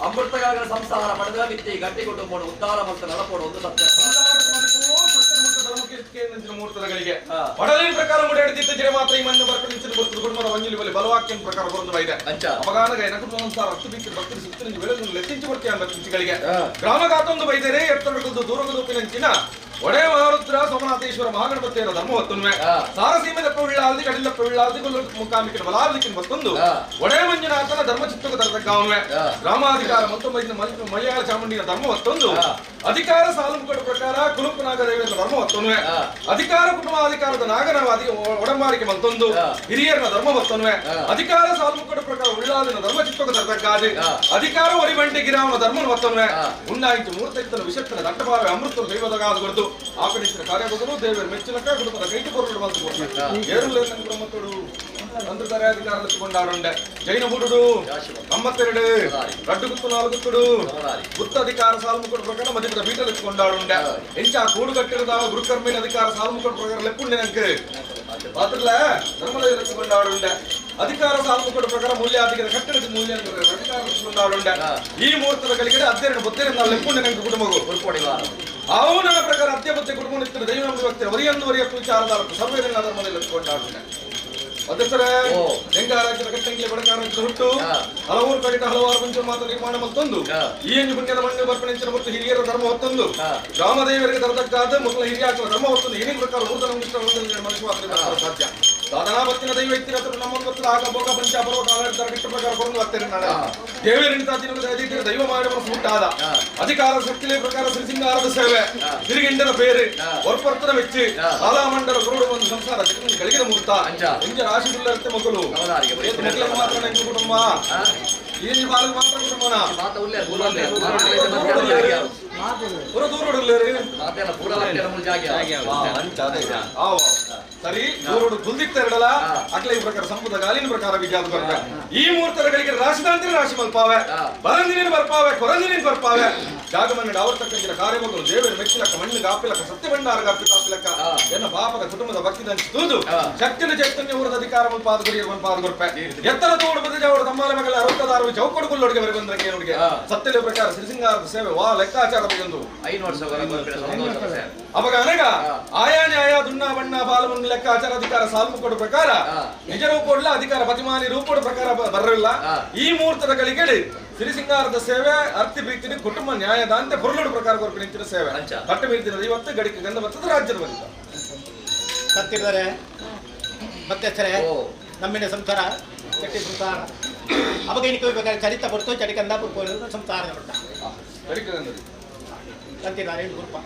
ಅಮೃತಗಾಗರ ಸಂಸಾರ ಪಡೆದ ಮಿತ್ತಿ ಗಟ್ಟಿ ಕುಟುಂಬ ಉದ್ಧಾರ ಮತ್ತು ನಡಪೋಡು ಒಂದು ಸತ್ಯ ಮುಹೂರ್ತಗಳಿಗೆ ಒಡಲಿ ಪ್ರಕಾರ ಮುಡಿಯಡಿದ್ದ ಮಾತ್ರ ಈ ಮಣ್ಣು ಬರ್ಕೊಂಡು ಬರ್ತದೆ ಕುಟುಂಬದ ಒಂಜಿಲಿ ಬಲಿ ಬಲವಾಕ್ಯನ ಪ್ರಕಾರ ಬರೋದು ಇದೆ ಅಪಗಾನಗ ಕುಟುಂಬ ಸಂಸಾರ ಹತ್ತು ಬಿಕ್ಕಿ ಭಕ್ತರು ಸುತ್ತಿನ ಬೆಳೆದು ಲೆಕ್ಕಿಂಚಿ ಬರ್ತೀಯ ಲೆಕ್ಕಿಂಚಿಗಳಿಗೆ ಗ್ರಾಮಗಾತೊಂದು ಬೈದರೆ ಎತ್ತರಗದ್ದು ದೂರಗದೊಪ್ಪಿನಂಚಿನ ಒಡೆ ಮಹಾರುದ್ರ ಸೋಮನಾಥೇಶ್ವರ ಮಹಾಗಣಪತಿಯರ ಧರ್ಮವತ್ತುನ್ವೆ ಸಾರಸೀಮೆ ದಪ್ಪವಿಳ್ಳಾಲ್ದಿ ಕಡಿಲಪ್ಪವಿಳ್ಳಾಲ್ದಿ ಕೊಲ್ಲ ಮುಖಾಮಿಕಿನ ಬಲಾರ್ದಿಕ್ಕಿನ ಮತ್ತೊಂದು ಒಡೆ ಮಂಜುನಾಥನ ಧರ್ಮಚಿತ್ತಕ ತರತಕ್ಕಾವನ್ವೆ ಗ್ರಾಮಾಧಿಕಾರ ಮತ್ತು ಮಲಯಾಳ ಚಾಮುಂಡಿನ ಧರ್ಮವತ್ತೊಂದು ಅಧಿಕಾರ ಸಾಲುಮುಖ ಪ್ರಕಾರ ಕುಲುಪನಾಗದೇವರ ಧರ್ಮವತ್ತೊನ್ವೆ ಅಧಿಕಾರ ಕುಟುಂಬಾಧಿಕಾರದ ನಾಗನ ಒಡಂಬಾರಿಕೆ ಮತ್ತೊಂದು ಹಿರಿಯರನ ಧರ್ಮವತ್ತೊನ್ವೆ ಅಧಿಕಾರ ಸಾಲುಮುಖ ಪ್ರಕಾರ ಉಳ್ಳಾದಿನ ಧರ್ಮಚಿತ್ತಕ ತರತಕ್ಕಾದಿ ಅಧಿಕಾರ ಒರಿಬಂಟೆ ಗಿರಾಮನ ಧರ್ಮನ ಮತ್ತೊನ್ವೆ ಉಂಡಾಯಿತು ಮೂರ್ತೈತನ ವಿಷತ್ತನ ದಟ್ಟಭಾವೆ ಅಮೃತ ದೈವದಗಾದ ಕೊಡ್ತು ಆಪಣಿಸಿದ ಕಾರ್ಯಗಳು ದೇವರ ಮೆಚ್ಚಿನಕ ಕುಟುಂಬದ ಕೈಟು ಕೊರಳು ಬಂತು ಏರುಲೇನ ಬ್ರಹ್ಮತ್ತೋಡು ತಂತ್ರಧಾರಾಧಿಕಾರ ಕೊಂಡಾಡುಂಡೆ ಜೈನ ಬುಡುಡು ನಮ್ಮತ್ತೆರಡು ರಡ್ಡು ಗುತ್ತು ನಾಲ್ಕು ಗುತ್ತುಡು ಗುತ್ತ ಅಧಿಕಾರ ಸಾಲ್ಮುಖ ಪ್ರಕಾರ ಮಧ್ಯದ ಬೀಟಲ್ ಕೊಂಡಾಡುಂಡೆ ಎಂಚ ಕೂಡು ಕಟ್ಟಿರದ ಗುರುಕರ್ಮಿನ ಅಧಿಕಾರ ಸಾಲ್ಮುಖ ಪ್ರಕಾರ ಲೆಪ್ಪುಂಡೆ ನಂಗೆ ಪಾತ್ರಲ ಧರ್ಮದ ಕೊಂಡಾಡುಂಡೆ. ಅಧಿಕಾರ ಸಾಲ್ಮುಖದ ಪ್ರಕಾರ ಮೂಲ್ಯಾಧಿಕಾರ ಕಟ್ಟಡದ ಮೂಲ್ಯ ಅಧಿಕಾರ ಈ ಮುಹೂರ್ತದ ಗಳಿಗೆ ಅಧ್ಯಯನ ಬುದ್ಧರಿಂದ ಲೆಪ್ಪುಂಡೆ ನಂಗೆ ಕುಟುಂಬಗೂ ಅವನ ಪ್ರಕಾರ ಅತ್ಯಬದ್ಧ ಕುಟುಂಬ ನಿತ್ಯ ದೈವ ಭಕ್ತಿ ವರಿಯೊಂದು ವರಿಯ ವಿಚಾರದಾರ ಸರ್ವೇರಿಂದ ಧರ್ಮದಲ್ಲಿ ಕೊಂಡಾಡುತ್ತೆ ಅಧ್ಯಕ್ಷರೇ ಹೆಂಗಾರಾಜ್ಯದ ಕಟ್ಟಂಗಿಲೆ ಬಡಕಾರ ಹುಟ್ಟು ಹಲವಾರು ಕಡಿತ ಹಲವಾರು ಪಂಚ ಮಾತ್ರ ನಿರ್ಮಾಣ ಮತ್ತೊಂದು ಈ ಎಂಜು ಪುಣ್ಯದ ಮಣ್ಣು ಬರ್ಪಣೆಂಚಿನ ಮತ್ತು ಹಿರಿಯರ ಧರ್ಮ ಹೊತ್ತೊಂದು ರಾಮದೇವರಿಗೆ ತರತಕ್ಕಾದ ಮೊದಲ ಹಿರಿಯ ಧರ್ಮ ಹೊತ್ತೊಂದು ಏನೇ ಪ್ರಕಾರ ಊರ್ಧ ಮನುಷ್ಯ ಮಾತ್ರ ಸಾಧ್ಯ ಸಾಧನಾ ಭಕ್ತಿನ ದೈವ ಇತ್ತಿನ ನಮ್ಮ ಗೊತ್ತಿಲ್ಲ ಆಗ ಭೋಗ ಪಂಚ ಪರ್ವ ಕಾಲ ಕೆಟ್ಟ ಪ್ರಕಾರ ಕೊರನು ಹತ್ತಿರ ದೇವರಿಂದ ದೈವ ಮಾಡಿ ಮನಸ್ಸು ಹುಟ್ಟಾದ ಅಧಿಕಾರ ಶಕ್ತಿಲೆ ಪ್ರಕಾರ ಶ್ರೀಸಿಂಗಾರದ ಸೇವೆ ತಿರುಗಿಂಡನ ಬೇರೆ ಹೊರಪರ್ತನ ಮೆಚ್ಚಿ ಕಾಲಾಮಂಡಲ ಗುರುಡು ಒಂದು ಸಂಸಾರ ಗಳಿಗಿದ ಮುಹೂರ್ತ ಎಂಜ ರಾಶಿ ಇರುತ್ತೆ ಮಕ್ಕಳು ಮಾತ್ರ ಕುಟುಂಬ ಈ ಬಾಲ ಮಾತ್ರ ಕುಟುಂಬನ ಸರಿ ದೂರೋಡು ಗುಲ್ದಿಕ್ತ ಇರಲ್ಲ ಅಕ್ಲೆ ಈ ಪ್ರಕಾರ ಸಂಪದ ಗಾಲಿನ ಪ್ರಕಾರ ವಿಜಾದ ಬರ್ಪ ಈ ಮುಹೂರ್ತಗಳಿಗೆ ರಾಶಿದಾಂತಿನ ರಾಶಿ ಮಲ್ಪಾವೆ ಬರಂದಿನ ಬರ್ಪಾವೆ ಕೊರಂದಿನ ಬರ್ಪಾವೆ ಜಾಗಮನ್ನ ಆವರ್ತಕ್ಕಂತಿನ ಕಾರ್ಯಗಳು ದೇವರ ಮೆಚ್ಚಿಲಕ್ಕ ಮಣ್ಣಿಗೆ ಆಪಿಲಕ್ಕ ಸತ್ಯ ಭಂಡಾರಗ ಅರ್ಪಿತಾಪಿಲಕ್ಕ ಎನ್ನ ಪಾಪದ ಕುಟುಂಬದ ಭಕ್ತಿ ತೂದು ಶಕ್ತಿನ ಚೈತನ್ಯ ಊರದ ಅಧಿಕಾರ ಪಾದ ಗುರಿಯ ಪಾದ ಗುರುಪೆ ಎತ್ತರ ತೋಡು ಬದಜಾವಡ ತಮ್ಮಾಲ ಮಗಳ ಅರವತ್ತಾರು ಚೌಕಡು ಗುಲ್ಲೊಡಿಗೆ ಬರೆಗೆ ಬಂದ್ರೆ ನೋಡಿಗೆ ಸತ್ಯದ ಪ್ರಕಾರ ಶ್ರೀಸಿಂಗಾರದ ಸೇವೆ ವಾ ಲೆಕ್ಕಾಚಾರ ಒಂದು ಅವಾಗ ಅನಗ ಆಯಾ ನ್ಯಾಯ ದುಣ್ಣ ಬಣ್ಣ ಬಾಲಮಣ್ಣು ಲೆಕ್ಕಾಚಾರ ಅಧಿಕಾರ ಸಾಲ್ಮು ಕೊಡ ಪ್ರಕಾರ ನಿಜ ರೂಪೋಡ್ಲ ಅಧಿಕಾರ ಪತಿಮಾನಿ ರೂಪೋಡ ಪ್ರಕಾರ ಬರಲಿಲ್ಲ ಈ ಮುಹೂರ್ತದ ಗಳಿಗೆ ಸಿರಿಸಿಂಗಾರದ ಸೇವೆ ಅರ್ತಿ ಪ್ರೀತಿನ ಕುಟುಂಬ ನ್ಯಾಯದಾಂತೆ ಪೊರುಳುಡು ಪ್ರಕಾರ ಕೊರಕು ನಿಂತಿನ ಸೇವೆ ಕಟ್ಟು ಮೀರ್ತಿನ ಇವತ್ತು ಗಡಿಕೆ ಗಂಧ ಬರ್ತದೆ ರಾಜ್ಯದ ಬಂದಿದ್ದ ಸತ್ತಿದ್ದಾರೆ ಮತ್ತೆ ಸರಿ ನಮ್ಮಿನ ಸಂಸಾರ ಚಟ್ಟಿ ಸಂಸಾರ ಅವಾಗ ಏನಕ್ಕೆ ಬೇಕಾದ್ರೆ ಚರಿತ ಬರ್ತು ಚಡಿಕಂದ ಸಂಸಾರ ಬಿಟ್ಟ ಅಂತಿದ್ದಾರೆ ಗುರುಪ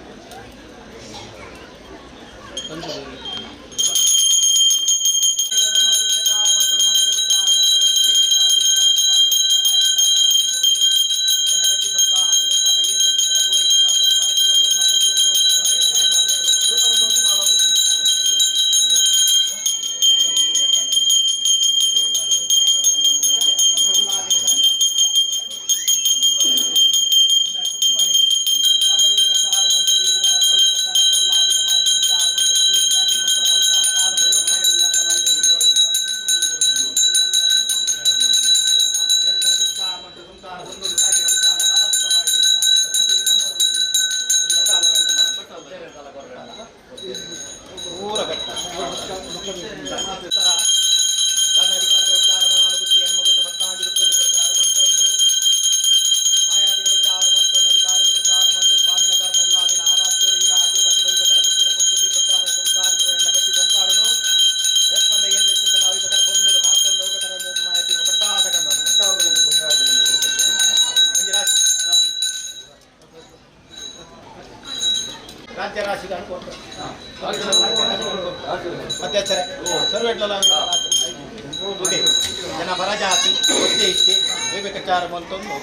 ಜನ ಬರಜಾತಿ ಒತ್ತೆ ಇಷ್ಟೆ ವೇಬೇಕಚಾರ ಮಂತೊಂದು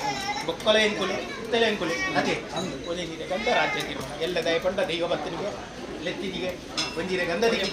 ಬೊಕ್ಕಲ ಎಂಕುಲೆ ಇತ್ತಲೆ ಎಂಕುಲೆ ಅದೇ ಒಂಜಿರೆ ಗಂಧ ರಾಜ್ಯ ತೀರ್ಮಾನ ಎಲ್ಲ ದಯಪಂಡ ದೈವ ಭಕ್ತನಿಗೆ ಲೆತ್ತಿದಿಗೆ ಒಂಜಿರೆ ಗಂಧದಿಗೆ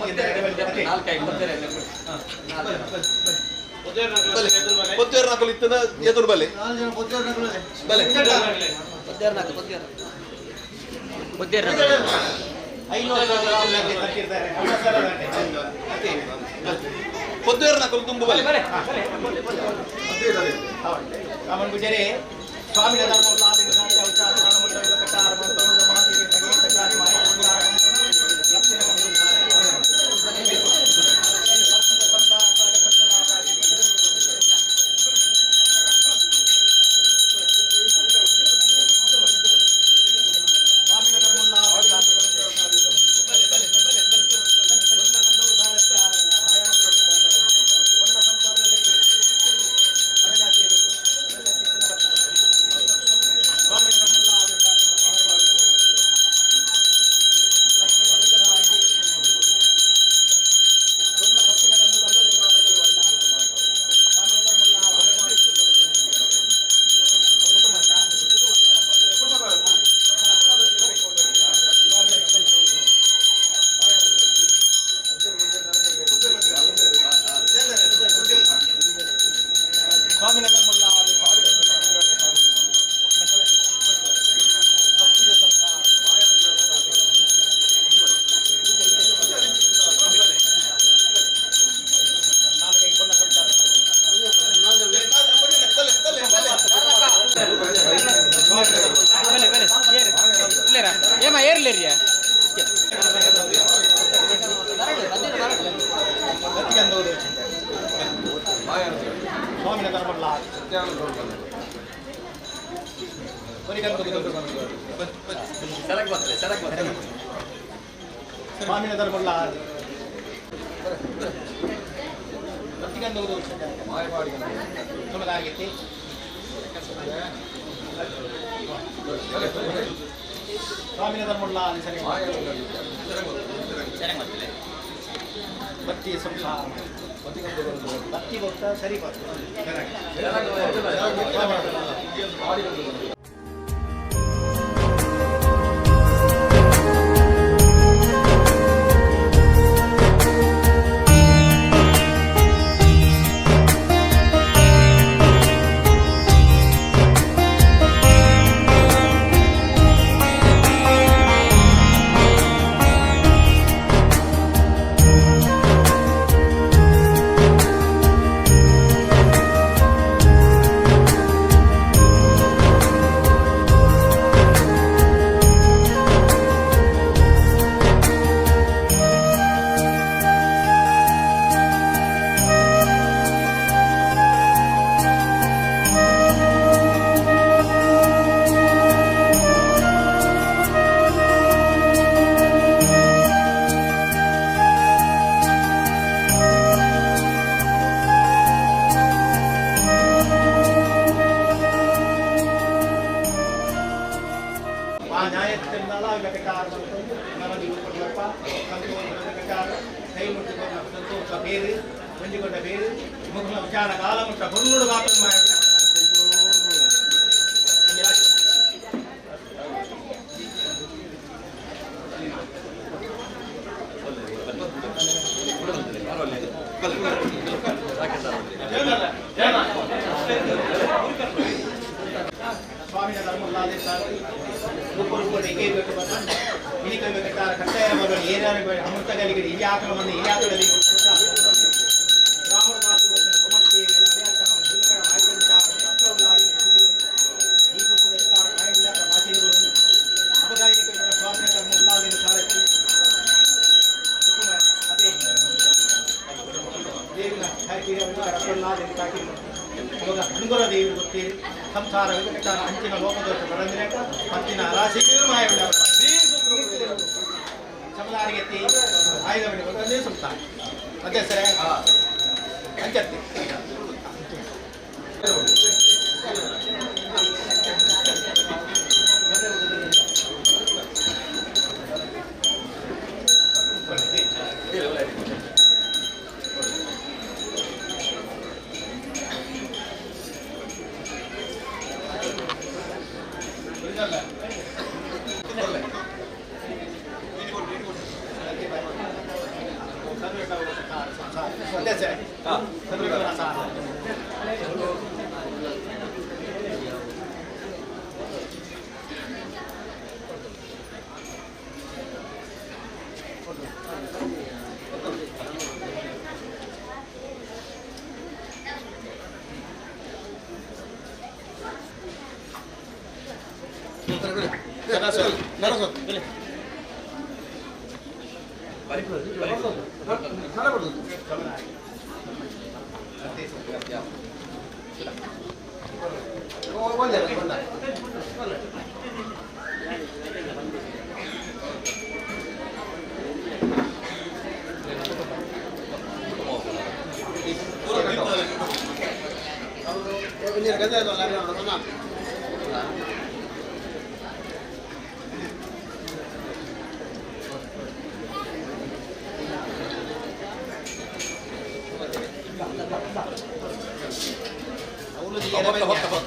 ಸರಕ್ ಬರ್ತದೆ ಸರಕ್ ಬರ್ತದೆ ಸ್ವಾಮಿನ ಧರ್ಮಲ್ಲ ಆಗೈತಿ ಸ್ವಾಮಿನ ಧರ್ಮಲ್ಲ ಸರಿ ಬತ್ತಿ ಸಂಸಾರ ಬತ್ತಿ ಗೊತ್ತಾ ಸರಿ ಗೊತ್ತು. ಆ ನ್ಯಾಯದಿಂದಲ್ಲ ವೆಂಕಟಾರ ನಮಗೆ ಕೊಡಲಪ್ಪ ಸಂತೋಷ ವೆಂಕಟಾರ ಕೈ ಮುಟ್ಟಿಕೊಂಡ ಸಂತೋಷ ಬೇರು ಮಂಜಿಕೊಂಡ ಬೇರು ಮುಖ ವಿಚಾರ ಕಾಲ ಮುಟ್ಟ ಗುರುಳು ಮಾತ್ರ. ಸ್ವಾಮಿನ ಧರ್ಮಲ್ಲಾದೆ ಅಮೃತಗಳಿಗೆ ಹಿರಿಯಾಕರವನ್ನು ಹಿರಿಯಾಕರಲ್ಲಿ ದೇವಿ ಗೊತ್ತೀರಿ ಸಂಸಾರ ವಿಚಾರ ಅಂಚಿನ ಲೋಕದೋಷ ಬರಂದಿರಕ ಪತ್ತಿನ ರಾಶಿಗೂ ಮಾಯವಿಲ್ಲ ಸಮದಾರಿಗೆ ಆಯುಧ ಒಂದೇ ಸಂಸಾರ ಅದೇ ಸರ್ ಅಂಚತ್ತಿ.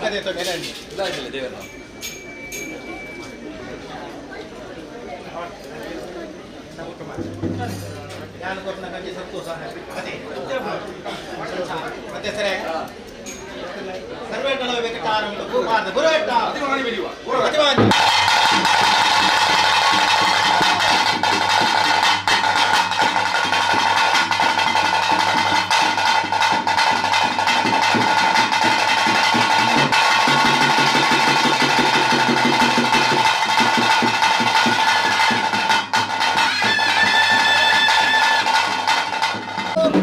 ಅದೇ ಸರ್ ಇಲ್ಲ ಇಲ್ಲ ದೇವರ ಮತ್ತೆ ಸರ್ ಸರ್ವೇಟಳ ಗುರುವೆಟ್ಟ ಅತಿಮಾನಿ. ಅಪ್ಪ.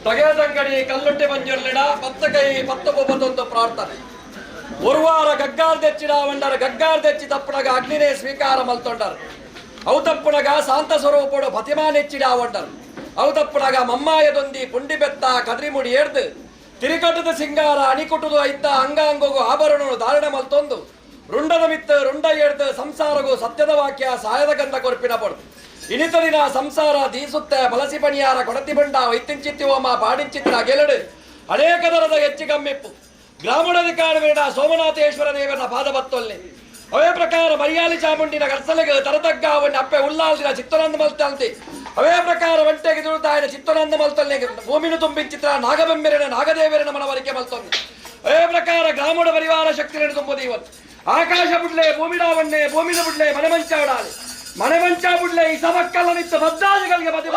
ತಗೆದಂಗಡಿ ಕಲ್ಲುಟ್ಟೆ ಬಂಜೊರ್ಲಿಡ ಪತ್ತಕೈ ಪತ್ತ ಪೊಬ್ಬತ್ತೊಂದು ಪ್ರಾರ್ಥನೆ. ಒರ್ವಾರ ಗಗ್ಗಾರ್ ದೆಚ್ಚಿಡ ವಂಡರ ಗಗ್ಗಾರ್ ದೆಚ್ಚಿ ತಪ್ಪುನಗ ಅಗ್ನಿನೇ ಸ್ವೀಕಾರ ಮಲ್ತೊಂಡರು. ಅವು ತಪ್ಪುನಗ ಶಾಂತ ಸ್ವರೂಪಡು ಫತಿಮಾನೆಚ್ಚಿಡ ವಂಡರು. ಅವು ತಪ್ಪುನಗ ಮಮ್ಮಾಯದೊಂದಿ ಪುಂಡಿ ಬೆತ್ತ ಕದ್ರಿಮುಡಿ ಏರ್ದು ತಿರಿಕಟ್ಟದ ಸಿಂಗಾರ ಅಣಿಕುಟುದು ಐತ ಅಂಗಾಂಗೋಗು ಆಭರಣನು ಧಾರಣ ಮಲ್ತೊಂದು ರುಂಡದ ಮಿತ್ತ ರುಂಡ ಏರ್ದು ಸಂಸಾರಗು ಸತ್ಯದ ವಾಕ್ಯ ಸಾಯದ ಗಂಧ ಕೊರ್ಪಿನ ಪೊಡ್ದು ಇನಿತದಿನ ಸಂಸಾರ ದೀಸುತ್ತೆ ಬಲಸಿ ಪಣಿಯಾರ ಕೊಡತಿ ಬಂಡ ವೈತಿಂಚಿತ್ತಿ ಓಮ ಪಾಡಿಂಚಿತ್ತಿನ ಗೆಲಡು ಅನೇಕ ದರದ ಹೆಚ್ಚು ಗಮ್ಮಿಪ್ಪು ಗ್ರಾಮೀಣಾಧಿಕಾರಿ ಸೋಮನಾಥೇಶ್ವರ ದೇವರ ಪಾದ ಬತ್ತೊಲ್ಲೆ ಅವೇ ಪ್ರಕಾರ ಮರಿಯಾಲಿ ಚಾಮುಂಡಿನ ಗರ್ಸಲೆಗೆ ತರತಗ್ಗ ಅವನ್ನ ಅಪ್ಪೆ ಉಲ್ಲಾಲ್ದಿನ ಚಿತ್ತನಂದ ಮಲ್ತಂತೆ ಅವೇ ಪ್ರಕಾರ ಒಂಟೆಗೆ ತುಳುತಾಯಿನ ಚಿತ್ತನಂದ ಮಲ್ತೊಲ್ಲೆ ಭೂಮಿನ ತುಂಬಿಂಚಿತ್ರ ನಾಗಬೆಂಬೆರಿನ ನಾಗದೇವರಿನ ಮನವರಿಕೆ ಮಲ್ತೊಂದು ಅವೇ ಪ್ರಕಾರ ಗ್ರಾಮೀಣ ಪರಿವಾರ ಶಕ್ತಿಯನ್ನು ತುಂಬುದು ಇವತ್ತು ಆಕಾಶ ಬುಡ್ಲೆ ಭೂಮಿಡಾವಣ್ಣೆ ಭೂಮಿನ ಬುಡ್ಲೆ ಮನೆ ಮಂಚಾಡಾలి ಮನೆ ಮಂಚ ಬುಡ್ಲೆ ಈ ಸಬಕ್ಕಲ್ಲ ನಿತ್ತ ಬದ್ದಾಜಿಗಳಿಗೆ ಬದಿ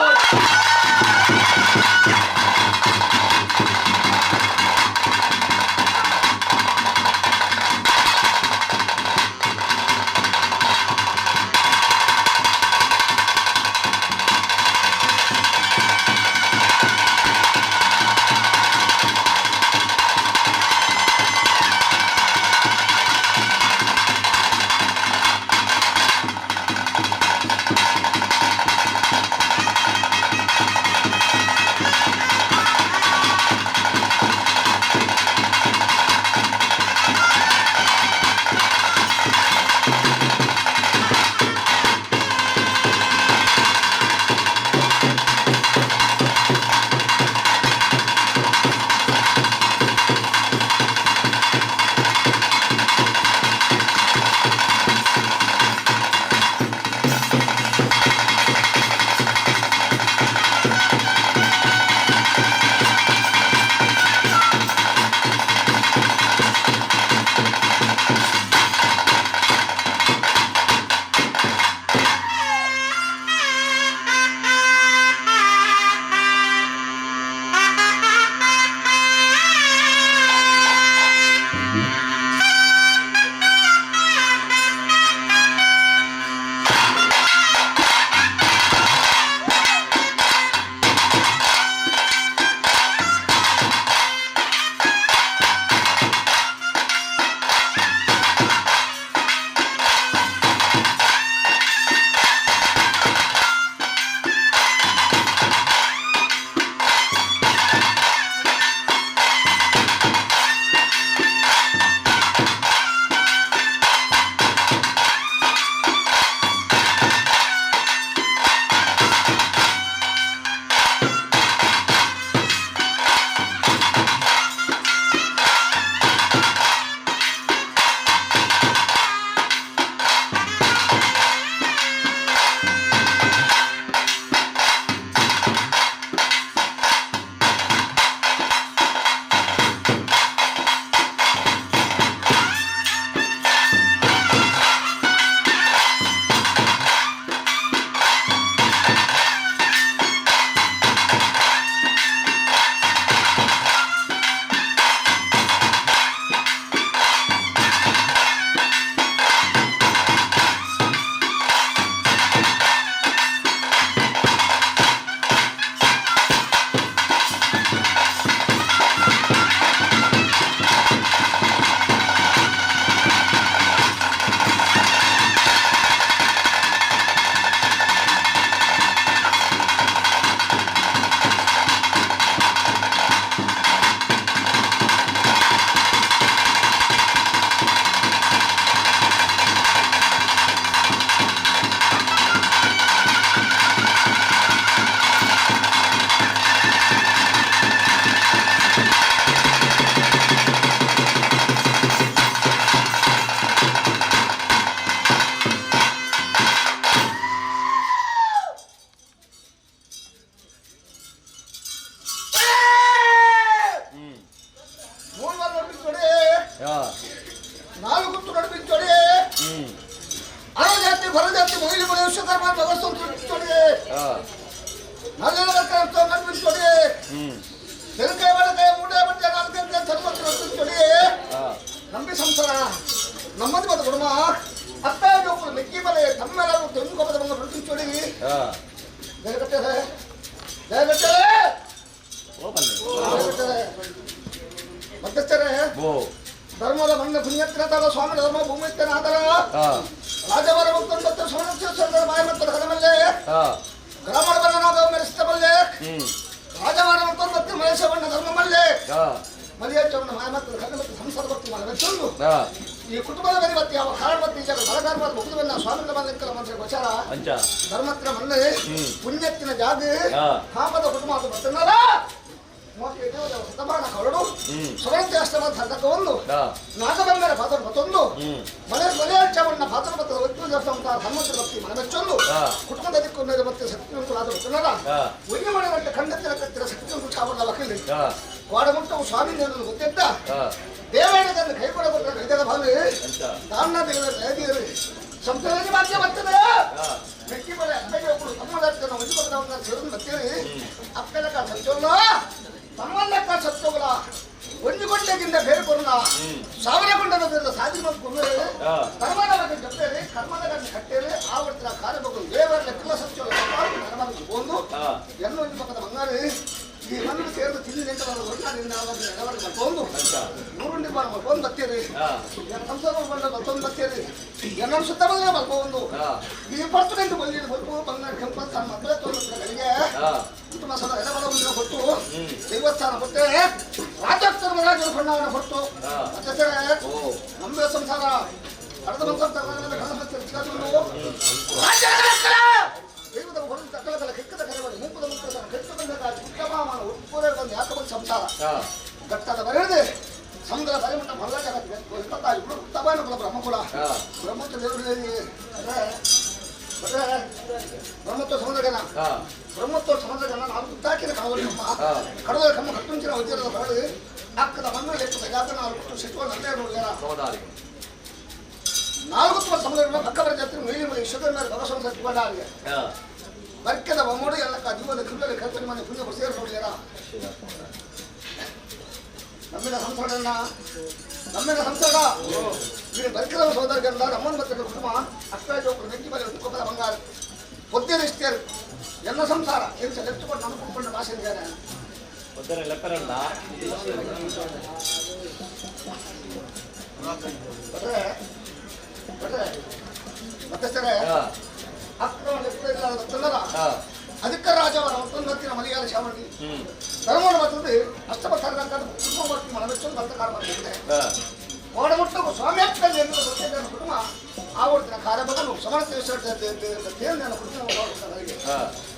ನಂಬಿ ಸಂಸಾರ ನಮ್ಮದು ಬದ ಕುಡುಮ ಅತ್ತ ಜೋಕುಲು ಮೆಕ್ಕಿ ಬಲೆ ತಮ್ಮೆಲ್ಲರೂ ತೆಂದು ಬಂದ ಪ್ರತಿಚೋಡಿ ಜಯಗಟ್ಟೆ ಜಯಗಟ್ಟೆ. ಓ. ಭೂಮಿಗತ್ತಾದ ಸ್ವಾಮಿ ಧರ್ಮ ಭೂಮಿತ್ತನಾದರ ರಾಜವರ ಮುಕ್ತಂಬತ್ತ ಸೋಮೇಶ್ವರ ಮಾಯಮತ್ತರ ಕದಮಲ್ಲೆ ಗ್ರಾಮಣ ಬಲ್ಲನಾದ ಮೆರೆಸ್ತಬಲ್ಲೆ ರಾಜವರ ಮುಕ್ತಂಬತ್ತ ಮಹೇಶವಣ್ಣ ಧರ್ಮಮಲ್ಲೆ ಮಲಿಯಚ್ಚವಣ್ಣ ಮಾಯಮತ್ತರ ಕದಮತ್ತ ಸಂಸಾರ ಭಕ್ತಿ ಮಲವೆಚ್ಚೊಂದು ಈ ಕುಟುಂಬದ ಬರಿ ಬತ್ತಿ ಯಾವ ಕಾರಣ ಬತ್ತಿ ಜಾಗ ಬಲಗಾರ ಮುಗಿದ ಸ್ವಾಮಿ ಬಂದ ಮಂತ್ರ ಗೋಚಾರ ಧರ್ಮತ್ತಿನ ಮಣ್ಣು ಪುಣ್ಯತ್ತಿನ ಜಾಗ ಪಾಪದ ಕುಟುಂಬ ಅದು ಬರ್ತನಲ್ಲ ಶತಮಾನ ಕರಡು ಸುವಂತ್ಯಾಷ್ಟಮ ಧರ್ಮಕ್ಕೆ ನಾಗಬಂದರ ಪಾತ್ರ ಮತ್ತೊಂದು ಮನೆ ಮನೆಯಚ್ಚವಣ್ಣ ಪಾತ್ರ ಮತ್ತು ಧರ್ಮದ ಭಕ್ತಿ ಮನಮೆಚ್ಚೊಂದು ಕುಟುಂಬದ ದಿಕ್ಕು ಮತ್ತೆ ಶಕ್ತಿವಂತರಾದ ಬರ್ತನಲ್ಲ ಒಯ್ಯ ಮನೆ ಮಟ್ಟ ಖಂಡತ್ತಿನ ಕತ್ತಿರ ಶಕ್ತಿವಂತ ಚಾವಲ್ಲ ವಕೀಲಿ ಕೋಡಮುಟ್ಟವು ಸ್ವಾಮಿ ಗೊತ್ತಿದ್ದ ದೇವಾಲಯದಲ್ಲಿ ಕೈ ಕೊಡ ಕೊಟ್ಟರೆ ಭಾವಿ ದಾನ ದೇವರು ಸಂಸ್ಥೆಯಲ್ಲಿ ಮಾತ್ರ ಬರ್ತದೆ ಮೆಕ್ಕಿ ಮನೆ ಅಪ್ಪಗೆ ಒಬ್ಬರು ತಮ್ಮದಕ್ಕೆ ನಾವು ಒಂದು ಸೇರಿದ ಬರ್ತೀವಿ ಅಪ್ಪೆಲಕ್ಕ ಸತ್ಯವಲ್ಲ ತಮ್ಮಲ್ಲಕ್ಕ ಸತ್ಯವಲ್ಲ ಒಂದು ಗಂಟೆಗಿಂತ ಬೇರೆ ಕೊರಲ್ಲ ಸಾವಿರ ಗುಂಡದ ಸಾಧಿ ಮತ್ತು ಕರ್ಮದ ಬಗ್ಗೆ ಜಪ್ಪೇರಿ ಕರ್ಮದ ಕಣ್ಣು ಕಟ್ಟೇರಿ ಆವರ್ತಿನ ಕಾರ್ಯ ದೇವರ ಲೆಕ್ಕಲ ಸತ್ಯವಲ್ಲ ಒಂದು ಎಲ್ಲ ಒಂದು ಪಕ್ಕದ ಬಂಗಾರಿ ಈ ಮಣ್ಣು ಸೇರಿದ ತಿಂಡಿ ಮಲ್ಕೊಂಡು ನೂರುಂಡಿ ಮಲ್ಕೊಂಡು ಬರ್ತೀರಿ ಸಂಸಾರ ಮಲ್ಕೊಂಡು ಬರ್ತೀರಿ ಎಲ್ಲ ಸುತ್ತ ಬಂದ್ರೆ ಮಲ್ಕೊಂಡು ಈ ಪರ್ತುಗಂಟು ಬಂದಿದ್ದು ಬಲ್ಪು ಬಂಗಾರ ಕೆಂಪು ತನ್ನ ಮಕ್ಕಳೇ ತೋರಿಸ್ತಾರೆ ಕುಟುಂಬ ಸದಾ ಎಲ್ಲ ಬಲ ಕೊಟ್ಟು ದೇವಸ್ಥಾನ ಕೊಟ್ಟೆ ರಾಜ್ಯೋತ್ಸವ ಕೊಂಡವನ ಕೊಟ್ಟು ಮತ್ತೆ ನಮ್ಮ ಸಂಸಾರ ಅರ್ಧ ದೈವದ ಹೊರತು ತಕ್ಕಲಕಲ ಕೆಕ್ಕದ ಕರೆಗಳು ಮೂಪದ ಮುಕ್ಕದ ಕೆಟ್ಟ ಬಂದಾಗ ಉತ್ತಮಮಾನ ಉಪ್ಪುರೆ ಬಂದು ಯಾಕಬಂದು ಸಂಸಾರ ಗಟ್ಟದ ಬರೆಯದೆ ಸಮುದ್ರ ಬರೆಮಟ್ಟ ಮಲ್ಲ ಜಗತ್ತು ಇಪ್ಪತ್ತಾರು ಉತ್ತಮಾನ ಕುಲ ಬ್ರಹ್ಮಕುಲ ಬ್ರಹ್ಮತ್ವ ದೇವರು ಬ್ರಹ್ಮತ್ವ ಸಮುದ್ರಗಣ ಬ್ರಹ್ಮತ್ವ ಸಮುದ್ರಗಣ ನಾವು ಉದ್ದಾಕಿನ ಕಾವಲು ಕಡದ ಕಮ್ಮ ಕಟ್ಟುಂಚಿನ ವಜ್ರದ ಬರಳು ಅಕ್ಕದ ಮಣ್ಣು ಲೆಕ್ಕದ ಜಾತ ನಾಲ್ಕು ಸಿಟ್ಟುವ ನಂದೇ ನೋಡ್ಯಾರ ನಾಲ್ಕು ಸಮುದ್ರ ಪಕ್ಕಬರ ಜಾತ್ರೆ ಮೇಲಿ ಮೇಲೆ ವಿಶ್ವದ ಮೇಲೆ ಭಗವಂತ ಸತ್ಕೊಂಡಾಗೆ ಬರ್ಕದ ಒಮ್ಮೋಡು ಎಲ್ಲ ಜೀವದ ಕಿಲ್ಲಲ್ಲಿ ಕಲ್ಪನೆ ಮನೆ ಪುಣ್ಯ ಸೇರಿ ನೋಡಿದಾರ ನಮ್ಮಿನ ಸಂಸಾರನ್ನ ನಮ್ಮಿನ ಸಂಸಾರ ಇಲ್ಲಿ ಬರ್ಕದ ಸೋದರಗಲ್ಲ ನಮ್ಮನ್ನು ಮತ್ತೆ ಕುಟುಂಬ ಅಕ್ಕ ಜೋಕರು ನೆಂಟಿ ಮೇಲೆ ಕುಟುಂಬದ ಬಂಗಾರ పొద్దున ಇస్తారు ಎಲ್ಲ ಸಂಸಾರ ಎಂತ ಲೆತ್ತುಕೊಂಡು ನಮ್ಮ ಕುಟುಂಬ ಭಾಷೆ ಇದ್ದಾರೆ ಅದಕ್ಕೆ ರಾಜವರ ಮತ್ತೊಂದು ಮಲಯಾಳ ಶಾಮಣಿ ಧರ್ಮವನ್ನು ಬರ್ತದೆ ಅಷ್ಟಪತ್ತಾರ ಕುಟುಂಬ ಬರ್ತೀವಿ ಮನವೆಚ್ಚೊಂದು ಬರ್ತಕಾರ ಬರ್ತದೆ ಕೋಡಮುಟ್ಟು ಸ್ವಾಮಿ ಎನ್ನುವ ಕುಟುಂಬ ಆವರ್ತಿನ ಕಾರ್ಯ ಸಮರ್ಥ ಕುಟುಂಬ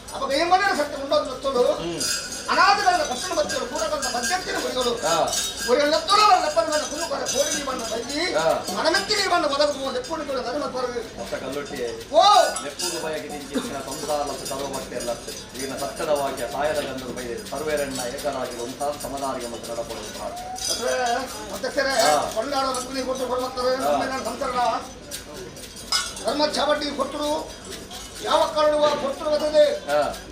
ಅವಾಗ ಏನ್ ಮನೆ ಸತ್ಯ ಉಂಡೋದು ಮತ್ತೊಂದು ಅನಾಥಗಳ ಕಟ್ಟಣ ಬಚ್ಚಲು ಕೂಡಗಂತ ಮಧ್ಯತ್ತಿನ ಗುರಿಗಳು ಗುರಿಗಳತ್ತೋಳ ಲೆಪ್ಪನ ಮೇಲೆ ಕುಲ್ಲುಕಾರ ಕೋಡಿ ಬಣ್ಣ ಬೈದಿ ಮನಮೆತ್ತಿಗೆ ಬಣ್ಣ ಒದಗುವ ಲೆಪ್ಪುಣಿಗಳು ಧರ್ಮ ಕೊರಗು ಕಲ್ಲೊಟ್ಟಿ ಓ ಲೆಪ್ಪುಗು ಬಯಕೆ ತಿಂಚಿನ ಸಂಸಾರ ಸರ್ವಭಕ್ತಿ ಎಲ್ಲ ಈಗಿನ ಸತ್ಯದ ವಾಕ್ಯ ಸಾಯದ ಗಂಧರು ಬೈ ಸರ್ವೇರಣ್ಣ ಏಕರಾಗಿ ಒಂತಾದ ಸಮದಾರಿಗೆ ಮತ್ತು ನಡಪಡುವುದು ಮತ್ತೆ ಕೊಂಡಾಡೋ ಲಕ್ಷ್ಮಿ ಕೊಟ್ಟು ಕೊಡ್ತಾರೆ ಸಂಸಾರ ಧರ್ಮ ಚಾವಟಿ ಕೊಟ್ಟರು ಯಾವ ಕಾರಣವ ಕೊಟ್ಟರು ಬರ್ತದೆ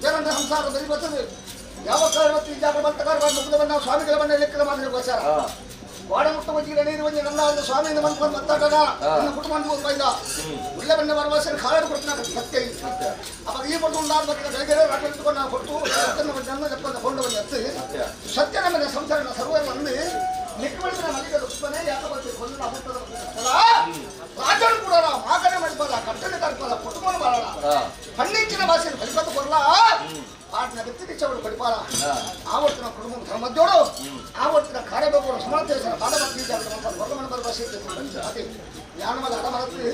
ಜನರ ಸಂಸಾರ ಬರಿ ಬರ್ತದೆ ಯಾವ ಕಾರಣ ಜಾಗ ಬಂತಕಾರ ಮುಗಿದ ಬಂದ ಸ್ವಾಮಿಗಳ ಬಂದ ಲೆಕ್ಕದ ಮಾತ್ರ ಗೋಚಾರ ವಾಡ ಮುಟ್ಟ ವಜ್ಜಿಗೆ ನೀರು ಬಂದು ನನ್ನ ಒಂದು ಸ್ವಾಮಿಯಿಂದ ಬಂದ್ಕೊಂಡು ಮತ್ತಾಟದ ನನ್ನ ಕುಟುಂಬ ಬೈದ ಉಳ್ಳೆ ಬಂದ ವರವಾಸ ಕಾರಣ ಕೊಟ್ಟು ಸತ್ಯ ಅವಾಗ ಈ ಕೊಟ್ಟು ಉಂಡಾದ ಬಗ್ಗೆ ಬೆಳಗ್ಗೆ ರಾತ್ರಿ ಇಟ್ಕೊಂಡು ನಾವು ಕೊಟ್ಟು ನನ್ನ ಲೆಕ್ಕದ ಕೊಂಡು ಬಂದು ಎತ್ತಿ ಸತ್ಯ ನಮ್ಮ ಸಂಸಾರ ಸರ್ವರ್ ಬಂದು ನಿಕ್ಕಬಳಿದ ಮನೆಗೆ ರುಕ್ಮನೆ ಯಾಕೆ ಬರ್ತೀವಿ ಕೊಂಡು ರಾಜನು ಕೂಡ ಮಾಕನೆ ಮಾಡಿಬಲ್ಲ ಕಟ್ಟನೆ ಕಟ್ಬಲ್ಲ ಕುಟುಂಬನ ಬಾಳಲ್ಲ ಪಣ್ಣಿಂಚಿನ ಭಾಷೆಯನ್ನು ಕಲಿಪತ್ತು ಕೊಡಲ್ಲ ಆಟನ ವ್ಯಕ್ತಿ ಚವಳು ಕಡಿಪಾರ ಆವರ್ತಿನ ಕುಟುಂಬ ಧರ್ಮದ್ದೋಡು ಆವರ್ತಿನ ಕಾರ್ಯಬೇಕು ಸಮರ್ಥೇಶ್ವರ ಪಾದಭಕ್ತಿ ವರ್ಗಮನ ಭಾಷೆ ಜ್ಞಾನಮದ ಅಡಮರತ್ತಿ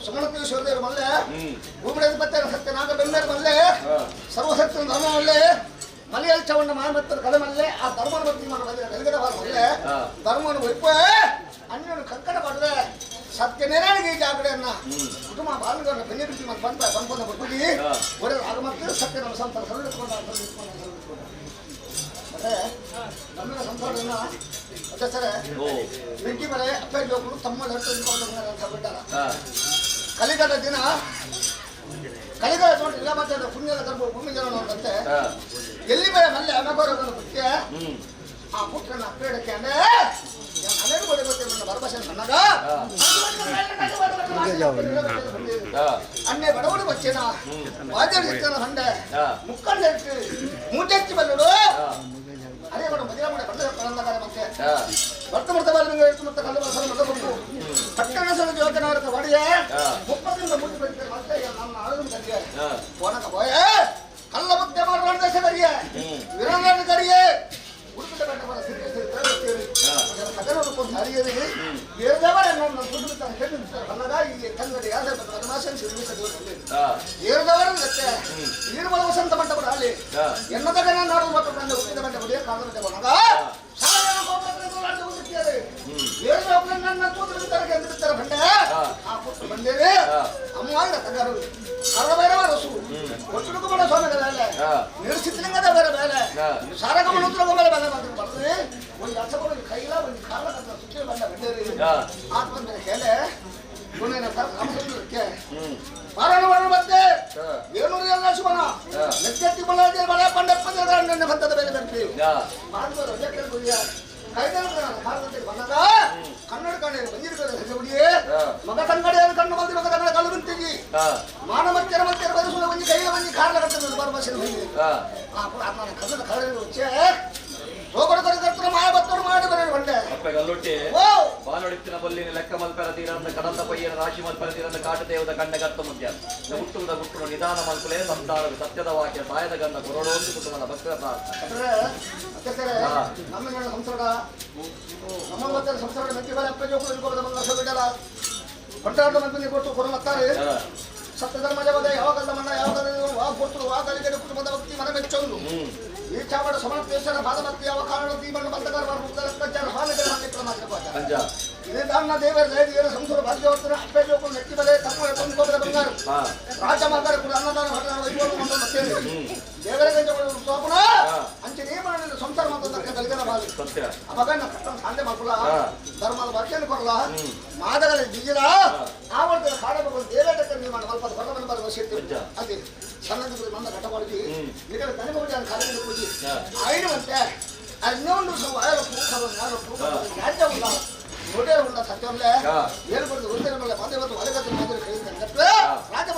ಸುಮಣತೇಶ್ವರದೇವರು ಮಲ್ಲೆ ಭೂಮಿಡಧಿಪತ್ಯ ಸತ್ಯ ನಾಗ ಬೆಂಬೇರು ಮಲ್ಲೆ ಸರ್ವಸತ್ಯ ಧರ್ಮ ಮಲ್ಲೆ ಮಲಯಾಳ ಚವಣ್ಣ ಮಾಮತ್ತರ ಕಲೆ ಮಲ್ಲೆ ಆ ಧರ್ಮನ ಭಕ್ತಿ ಮಾಡುವ ಮಲ್ಲೆ ಧರ್ಮವನ್ನು ಒಪ್ಪ ಅನ್ಯನು ಕಂಕಣ ಪಡೆದೆ ಸತ್ಯ ನೆರಳಿಗೆ ಈ ಜಾಗಡೆಯನ್ನ ಕುಟುಂಬ ಬಾಲುಗಳನ್ನು ಬೆನ್ನಿ ಬಿಸಿ ಮತ್ತು ಬಂದ ಬಂದ ಬರ್ಬಿಡಿ ಒಳ್ಳೆ ಆಗ ಮತ್ತೆ ಸತ್ಯ ನಮ್ಮ ಸಂಸಾರ ಸರಳಿಟ್ಕೊಂಡ ಮತ್ತೆ ನಮ್ಮ ಸಂಸಾರನ್ನ ಅದೇ ಸರ್ ಬೆಂಕಿ ಮನೆ ಅಪ್ಪ ಜೋಕರು ತಮ್ಮ ಅಂತ ಬಿಟ್ಟಾರ ಕಲಿಗದ ದಿನ ಕಲಿಗದ ನೋಡಿ ಇಲ್ಲ ಮತ್ತೆ ಪುಣ್ಯದ ಗರ್ಭ ಭೂಮಿ ಜನ ನೋಡಂತೆ ಎಲ್ಲಿ ಬೇರೆ ಮಲ್ಲೆ ಅಮಗೋರವನ್ನು ಬಿಟ್ಟೆ ಆ ಪುತ್ರನ ಅಪ್ಪೇಡಕ್ಕೆ ಅಂದ್ರೆ ಅನ್ನೆ ಬಡವರು ಬಚ್ಚೇನ ವಾದ್ಯ ಹಂಡೆ ಮುಕ್ಕಂಡೆ ಮೂಟೆಚ್ಚಿ ಬಂದಡು ಅದೇ ಮೇಡಮ್ ಮದುವೆ ಮಾಡಿ ಬಂದ ಮತ್ತೆ ಬರ್ತ ಬರ್ತ ಬಾರಿ ಕಲ್ಲು ಬಸವ ಪಟ್ಟಣ ಜೋತನವರ ಒಡೆಯ ಮುಪ್ಪದಿಂದ ಮುಂದೆ ಬಂದಿದ್ದಾರೆ ಮತ್ತೆ ನಮ್ಮ ಆಳುಗಳ ಕರಿಯ ಒಣಗ ಬೋಯ ಕಲ್ಲ ಮುದ್ದೆ ಮಾಡುವ ದೇಶ ಕರಿಯ ವಿರಳ ಕರಿಯೇ ಉಡುಪಿಟ ಬಂಡ ಸಿರಿ ವಸಂತ ಮಂಟಪ ಅಲ್ಲಿ ಎನ್ನದಾಗ ನಾಡು ಮತ್ತು ನನ್ನ ಹುಟ್ಟಿದ ಮಂಟಪ ಕಾರಣದ ಕೊನಗ ಬಂಡೆ ಆ ಪುತ್ರ ಬಂದೇವೆ ಅಮ್ಮ ತಗಾರು ಕರಭೈರವ ರಸು ಒಟ್ಟುಡುಕು ಸ್ವಾಮಿ ಮೇಲೆ ನಿರಸಿದ್ಲಿಂಗದ ಬೇರೆ ಮೇಲೆ ಸಾರಗಮನ ಮೇಲೆ ಮೇಲೆ ಬರ್ತದೆ ಒಂದು ಅರ್ಥ ಕೈಲ ಒಂದು ಕಾಲ ಸುತ್ತಿ ಬಂದ ಬಂಡೇರಿ ಆತ್ಮ ಹೇಳೆ ಮತ್ತೆ ಏನೂರು ಎಲ್ಲ ಶಿವನ ನೆತ್ತಿ ಬಲ ಬಲ ಪಂಡಪ್ಪ ಭತ್ತದ ಮೇಲೆ ಬರ್ತೀವಿ ಬಂದಾಗ ಕನ್ನಡ ಕಾಣೆ ಬಂದಿರ್ತಾರೆ ಮಗ ತಂಗಡಿಯ ಕಣ್ಣು ಬಂದು ಮಗ ತಂಗಡ ಕಲ್ಲು ಬಂತೀವಿ ಮಾನ ಮತ್ತೆರ ಮತ್ತೆರ ಬಯಸುವ ಒಂಜಿ ಕೈಲ ಒಂಜಿ ಕಾರ್ಲ ಕಟ್ಟದ ಬರಬಸಿನ ಹೋಗಿ ಆ ಕನ್ನಡ ಕಳೆ వచ్చే ಹೋಗಡ ಕರ್ತರ ಮಾಯ ಬತ್ತೋಡು ಮಾಡಿ ಬರ ಬಂಡೆ ಗಲ್ಲುಟ್ಟಿ ಬಾನೊಡಿತ್ತಿನ ಬಲ್ಲಿನ ಲೆಕ್ಕ ಮಲ್ಪೆರ ತೀರಂದ ಕಡಂದ ಪಯ್ಯನ ರಾಶಿ ಮಲ್ಪೆರ ತೀರಂದ ಕಾಟ ದೇವದ ಕಂಡ ಗತ್ತ ಮುದ್ಯ ಹುಟ್ಟುವುದ ಹುಟ್ಟುವ ನಿಧಾನ ಮಲ್ಪುಲೇ ಸಂಸಾರದ ಸತ್ಯದ ವಾಕ್ಯ ಸಾಯದ ಗಂಧ ಕೊರಡೋಂದು ಕುಟುಂಬದ ಭಕ್ತರ ನಮ್ಮ ಸಂಸಾರ ನಮ್ಮ ಮತ್ತೆ ಸಂಸಾರ ಮೆಟ್ಟಿ ಬರ ಅಪ್ಪ ಜೋಕು ಬಿಡಲ್ಲ ಹೊಟ್ಟಾಟ ಮಂತ್ರಿ ಕೊಟ್ಟು ಕೊರಮತ್ತಾರೆ ಸತ್ಯಧರ್ಮ ಜಗದ ಯಾವಾಗಲ್ಲ ಮಣ್ಣ ಯಾವಾಗ ವಾ ಕೊಟ್ಟು ವಾ ಕಲಿಗೆ ಕುಟುಂಬದ ಭಕ್ತಿ ಮನ ಮೆಚ್ಚೊಂದು ಈ ಚಾವಡ ಸಮರ್ಥೇಶ್ವರ ಪಾದಭಕ್ತಿ ಯಾವ ಕಾರಣ ದೀಪಣ್ಣ ಬಂಧಕಾರ ಇದೇ ದಾನ ದೇವರ ದಯದ ಸಂಸಾರ ಭಾಗ್ಯವರ್ತನ ಅಪ್ಪೆ ಜೋಕು ನೆಟ್ಟಿ ಬಲೆ ತಮ್ಮ ತಂದ್ಕೋಬದ ಬಂಗಾರು ರಾಜ ಮಾತಾರ ಕೂಡ ಅನ್ನದಾನ ಭಟ್ಟನ ವೈಭವ ಮತ್ತೆ ದೇವರ ಸ್ವಾಪನ ಅಂಚೆ ನೇಮನ ಸಂಸಾರ ಮಾತಾಡ ಕಲಿಗನ ಬಾಲಿ ಅವಾಗ ಕಟ್ಟಣ ಸಾಂದೆ ಮಾಡ್ಕೊಲ್ಲ ಧರ್ಮದ ವಾಕ್ಯನ ಕೊಡಲ್ಲ ಮಾದಗಳ ಬಿಗಿಲ ಆವರ್ತದ ಕಾಡಬೇಕು ದೇವೇಟಕ್ಕೆ ನೀವು ಅಲ್ಪ ಹೊರಬಂದ ಬರುವ ಅದೇ ಸಣ್ಣದ ಮಂದ ಕಟ್ಟಬಾರ್ದು ನಿಗದ ತನಕ ಕಾಲದಲ್ಲಿ ಪೂಜೆ ಆಯ್ಡುವಂತೆ ಇನ್ನೊಂದು ಉಳ್ಳ ಸತ್ಯವಲ್ಲೇ ಏಳು ಒಂದೇ ಮಾದೇ ಮತ್ತು ಒಳಗತ್ತೆ ಮಾದರಿ ಕೈ ರಾಜ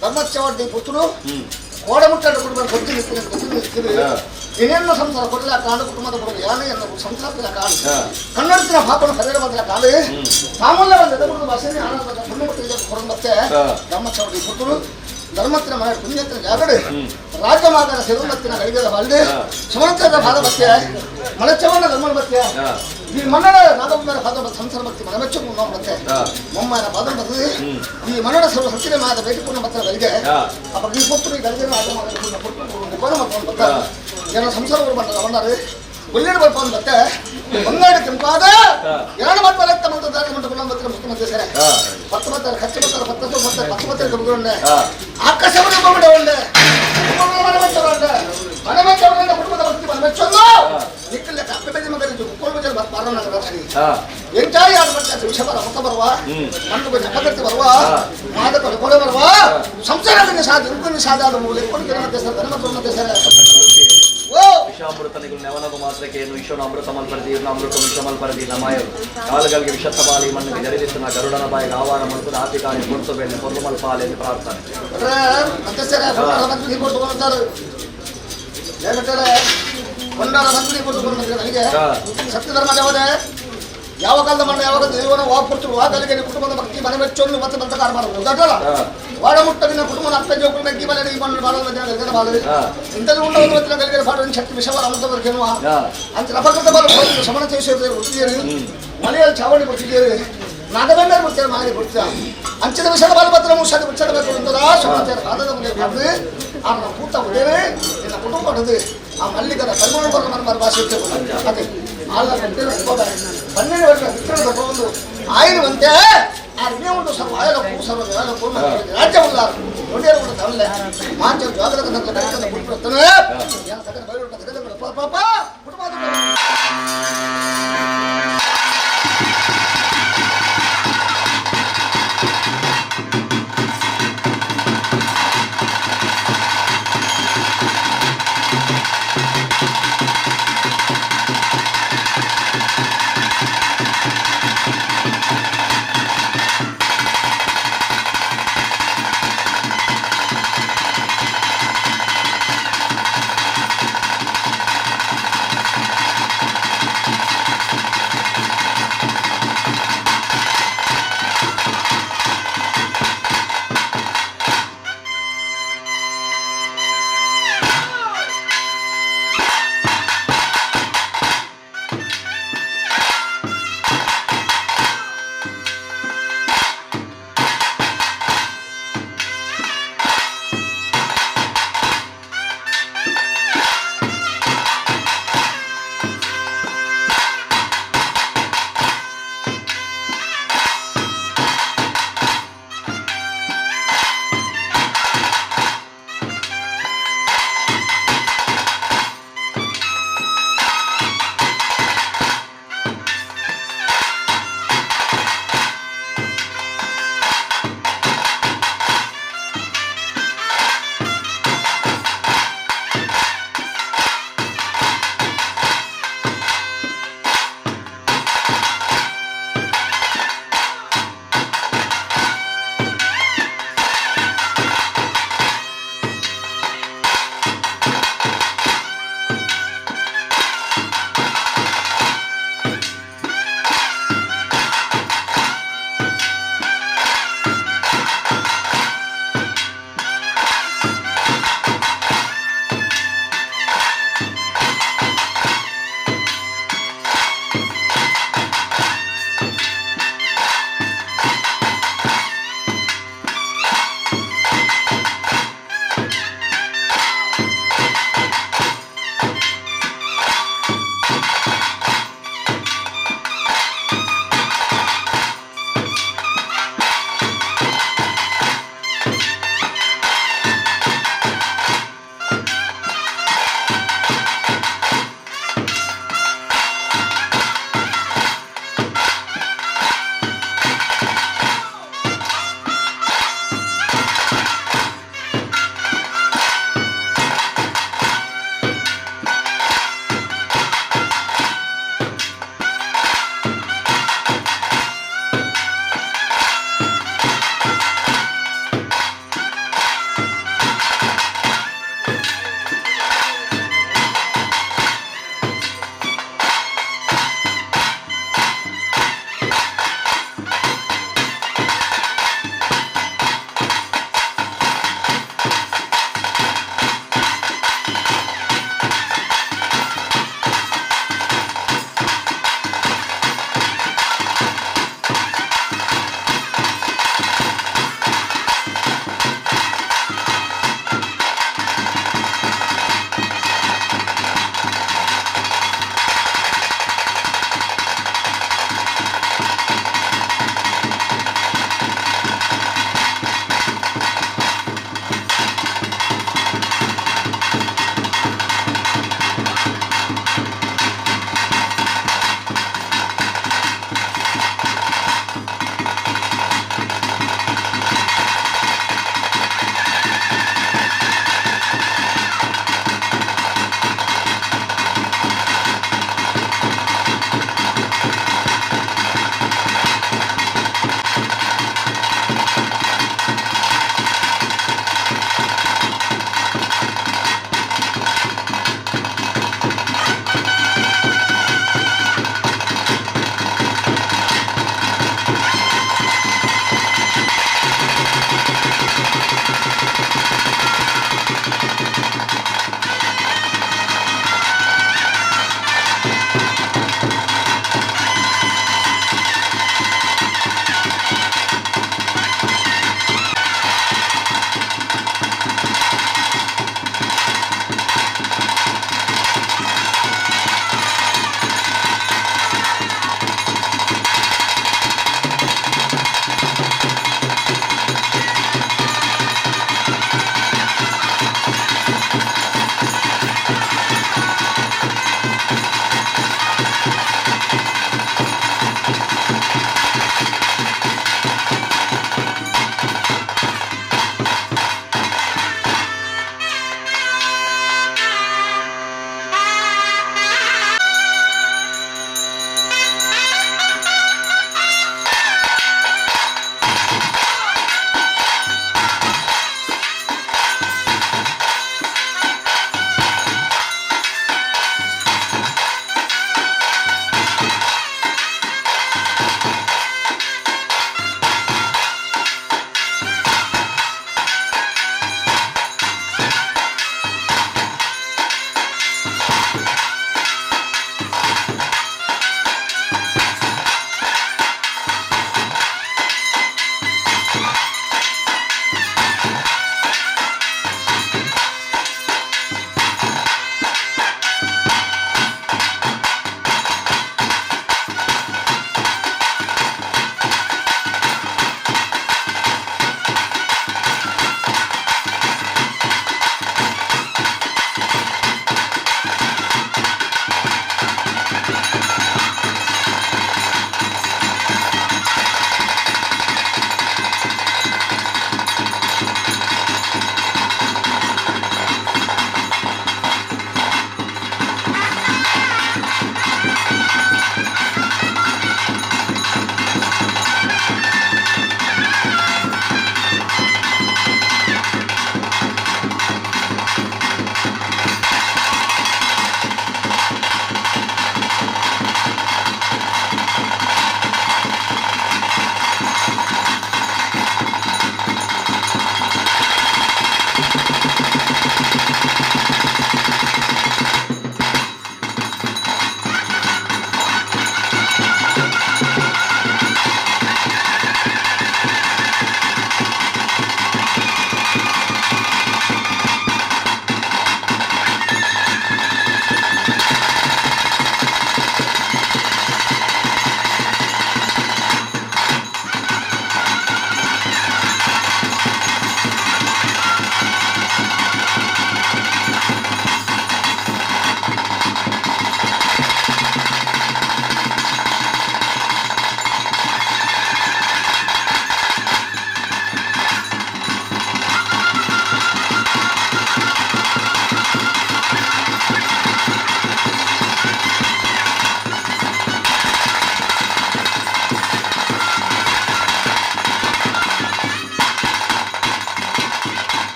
ಧರ್ಮಚವರ್ತಿ ಪುತ್ರರು ಕೋಡಮುಟ್ಟ ಕುಟುಂಬ ಕೊಚ್ಚಿ ನಿಂತಿದೆ. ಇನ್ನೆನ್ನ ಸಂಸಾರ ಕೊಡಲ ಕಾಡು ಕುಟುಂಬದ ಬರೋದು ಯಾನೆ ಎನ್ನ ಸಂಸಾರದ ಕಾಡು ಕನ್ನಡತಿನ ಪಾಪನ ಪರಿಹಾರ ಬಂದ ಕಾಡು ಸಾಮಾನ್ಯ ಒಂದು ಎದಗುಡುದು ಭಾಷೆನೇ ಆನಂದ ಪುಣ್ಯಮಟ್ಟಿಗೆ ಕೊಡೋದು ಮತ್ತೆ ಬ್ರಹ್ಮಚೌಡಿ ಪುತ್ರರು ಧರ್ಮತ್ತಿನ ಮನೆ ಪುಣ್ಯತ್ತಿನ ಜಾಗಡೆ ರಾಜ್ಯ ಮಾದರ ಸಿರುಮತ್ತಿನ ಗಡಿಗದ ಬಾಲ್ದೆ ಸುಮಂತ್ರದ ಪಾದ ಬತ್ತೆ ಮಲಚವನ್ನ ಧರ್ಮನ ಬತ್ತೆ ಈ ಮನ್ನಡ ನಾಗಮ್ಮನ ಪಾದ ಸಂಸಾರ ಭಕ್ತಿ ಮನಮೆಚ್ಚು ಬತ್ತೆ ಮೊಮ್ಮನ ಪಾದ ಬರ್ತದೆ ಈ ಮನ್ನಡ ಸರ್ವ ಸತ್ತಿನ ಮಾದ ಬೇಟಿಪೂರ್ಣ ಬತ್ತರ ಗಲಿಗೆ ಅಪ್ಪ ಈ ಪುತ್ರ ಈ ಗಲಿಗೆ ರಾಜ ಮಾದ ಪುತ್ರ ಮತ್ತೊಂದು ಬತ್ತ ಜನ ಸಂಸಾರ ಬಂದ ಬಂದಾರೆ ಒಳ್ಳೆಯ ಬರ್ಕೊಂಡು ಬತ್ತೆ ಒಂದಾಡಿ ಕೆಂಪಾದ ಎರಡು ಮತ್ತ ಮತ್ತು ದಾರಿ ಮಂಟ ಮತ್ತೆ ಮುಖ್ಯಮಂತ್ರಿ ಸರ್ ಪತ್ತು ಬತ್ತಾರೆ ಖರ್ಚು ಬತ್ತಾರೆ ಪತ್ತು ಬತ್ತಾರೆ ಪತ್ತು ಬತ್ತಾರೆ ಕಬ್ಬಿಕೊಂಡೆ ಆಕಾಶವನ್ನು ಬೋಗಡೆ ಒಂಡೆ ಮನೆ ಮೆಚ್ಚವರಿಂದ ಕುಟುಂಬದ ಭಕ್ತಿ ಮನೆ ಮೆಚ್ಚೊಂದು ನಿಕ್ಕಲ್ಲ ಕಪ್ಪೆ ಬೆಜಿ ಮಗನಿಗೆ ಕುಕ್ಕೋಲ್ ಬಜಲ್ ಬಾರನ್ನ ರಕ್ಷಣೆ ಎಂಚಾಯಿ ಆಡು ಬರ್ತಾರೆ ವಿಷ ಬರ ಮುಖ ಬರುವ ಮಣ್ಣು ಬಜೆ ಅಪಕರ್ತಿ ಬರುವ ಮಾದ ಕೊಲೆ ಕೊಲೆ ಬರುವ ಸಂಸಾರದಲ್ಲಿ ಸಾಧ ಇಂಕುನಿ ಸಾಧ ಅದು ಮೂಲೆ ಕೊಂಡು ಮತ್ತೆ ಸರ್ ಧರ್ಮ ಮತ್ತೆ ಸರ್ ವಿಷಾಮೃತನಿಗಳು ನೆವನಗು ಮಾತ್ರಕ್ಕೆ ಏನು ವಿಶ್ವನ ಅಮೃತ ಮಲ್ಪರದಿ ಇವ್ರನ್ನ ಅಮೃತ ವಿಷ ಮಲ್ಪರದಿ ನಮಾಯರು ಕಾಲುಗಳಿಗೆ ವಿಷತ್ತ ಬಾಲಿ ಮಣ್ಣಿಗೆ ಜರಿದಿತ್ತನ ಗರುಡನ ಬಾಯಿಗೆ ಆವಾರ ಮಲ್ಪದ ಆಪಿಕಾಯಿ ಪೊರ್ತು ಬೇನೆ ಪೊರ್ಲು ಮಲ್ಪಾಲೆ ಎಂದು ಪ್ರಾರ್ಥನೆ. ಸತ್ಯಧರ್ಮ ದೇವತೆ ಯಾವ ಕಾಲದ ಮಣ್ಣ ಯಾವಾಗ ದೇವನ ವಾಪುರ್ತು ವಾಗಲಿಗೆ ಕುಟುಂಬದ ಭಕ್ತಿ ಮನೆ ಮೆಚ್ಚೊಂದು ಮತ್ತೆ ಬಂತ ಕಾರ ಮಾಡೋದು ದೊಡ್ಡಲ್ಲ ವಾಡ ಮುಟ್ಟವಿನ ಕುಟುಂಬದ ಅಪ್ಪ ಜೋಕುಲು ಮೆಗ್ಗಿ ಬಲೆ ಈ ಮಣ್ಣು ಬಾಳದ ಜನ ಗಲಿಗೆ ಬಾಳದೆ ಇಂಥದ್ದು ಉಂಡ ಒಂದು ಹೊತ್ತಿನ ಗಲಿಗೆ ಬಾಳ ಶಕ್ತಿ ವಿಷವಾರ ಅಮೃತ ಕೇಳುವ ಅಂತ ಅಪಕೃತ ಬಾಲ ಸಮನ చేసేది ಕೊಡ್ತಿದ್ದೀರಿ ಮನೆಯಲ್ಲಿ ಚಾವಣಿ ಕೊಡ್ತಿದ್ದೀರಿ ನಾಗಬೆಂಡರು ಕೊಡ್ತಾರೆ ಮಾರಿ ಕೊಡ್ತೀರ ಅಂಚಿನ ವಿಷಯದ ಬಾಲ ಪತ್ರ ಮುಷಾದ ಮುಚ್ಚಡಬೇಕು ಅಂತದ ಸಮಾಚಾರ ಪಾದದ ಮುಂದೆ ಮಾಡಿದೆ ಆ ನಮ್ಮ ಕೂತ ಉದೇವೆ ನಿನ್ನ ಕುಟುಂಬ ಹೊಡೆದು ಆ ಮಲ್ಲಿಗದ ಪರಿಮಾಣ ಬರೋ ಮನ ಭಾಷೆ ಅದೇ ಆಲ್ಲ 12 ವರ್ಷ ಮಿತ್ರನ ಒಂದು ಆಯ್ನುವಂತೆ ಆ ರಿಮೆ ಸರ್ವ ಆಯಲಕ್ಕೂ ಸರ್ವ ನೆಲಕ್ಕೂ ರಾಜ್ಯ ಉಳ್ಳಾರು ದೊಡ್ಡಿಯರು ಕೂಡ ತವಲ್ಲೆ ಮಾಂಚ ಜಾಗದ ಬೆಳಕದ ಬಿಟ್ಬಿಡ್ತಾನೆ ಪಾಪ.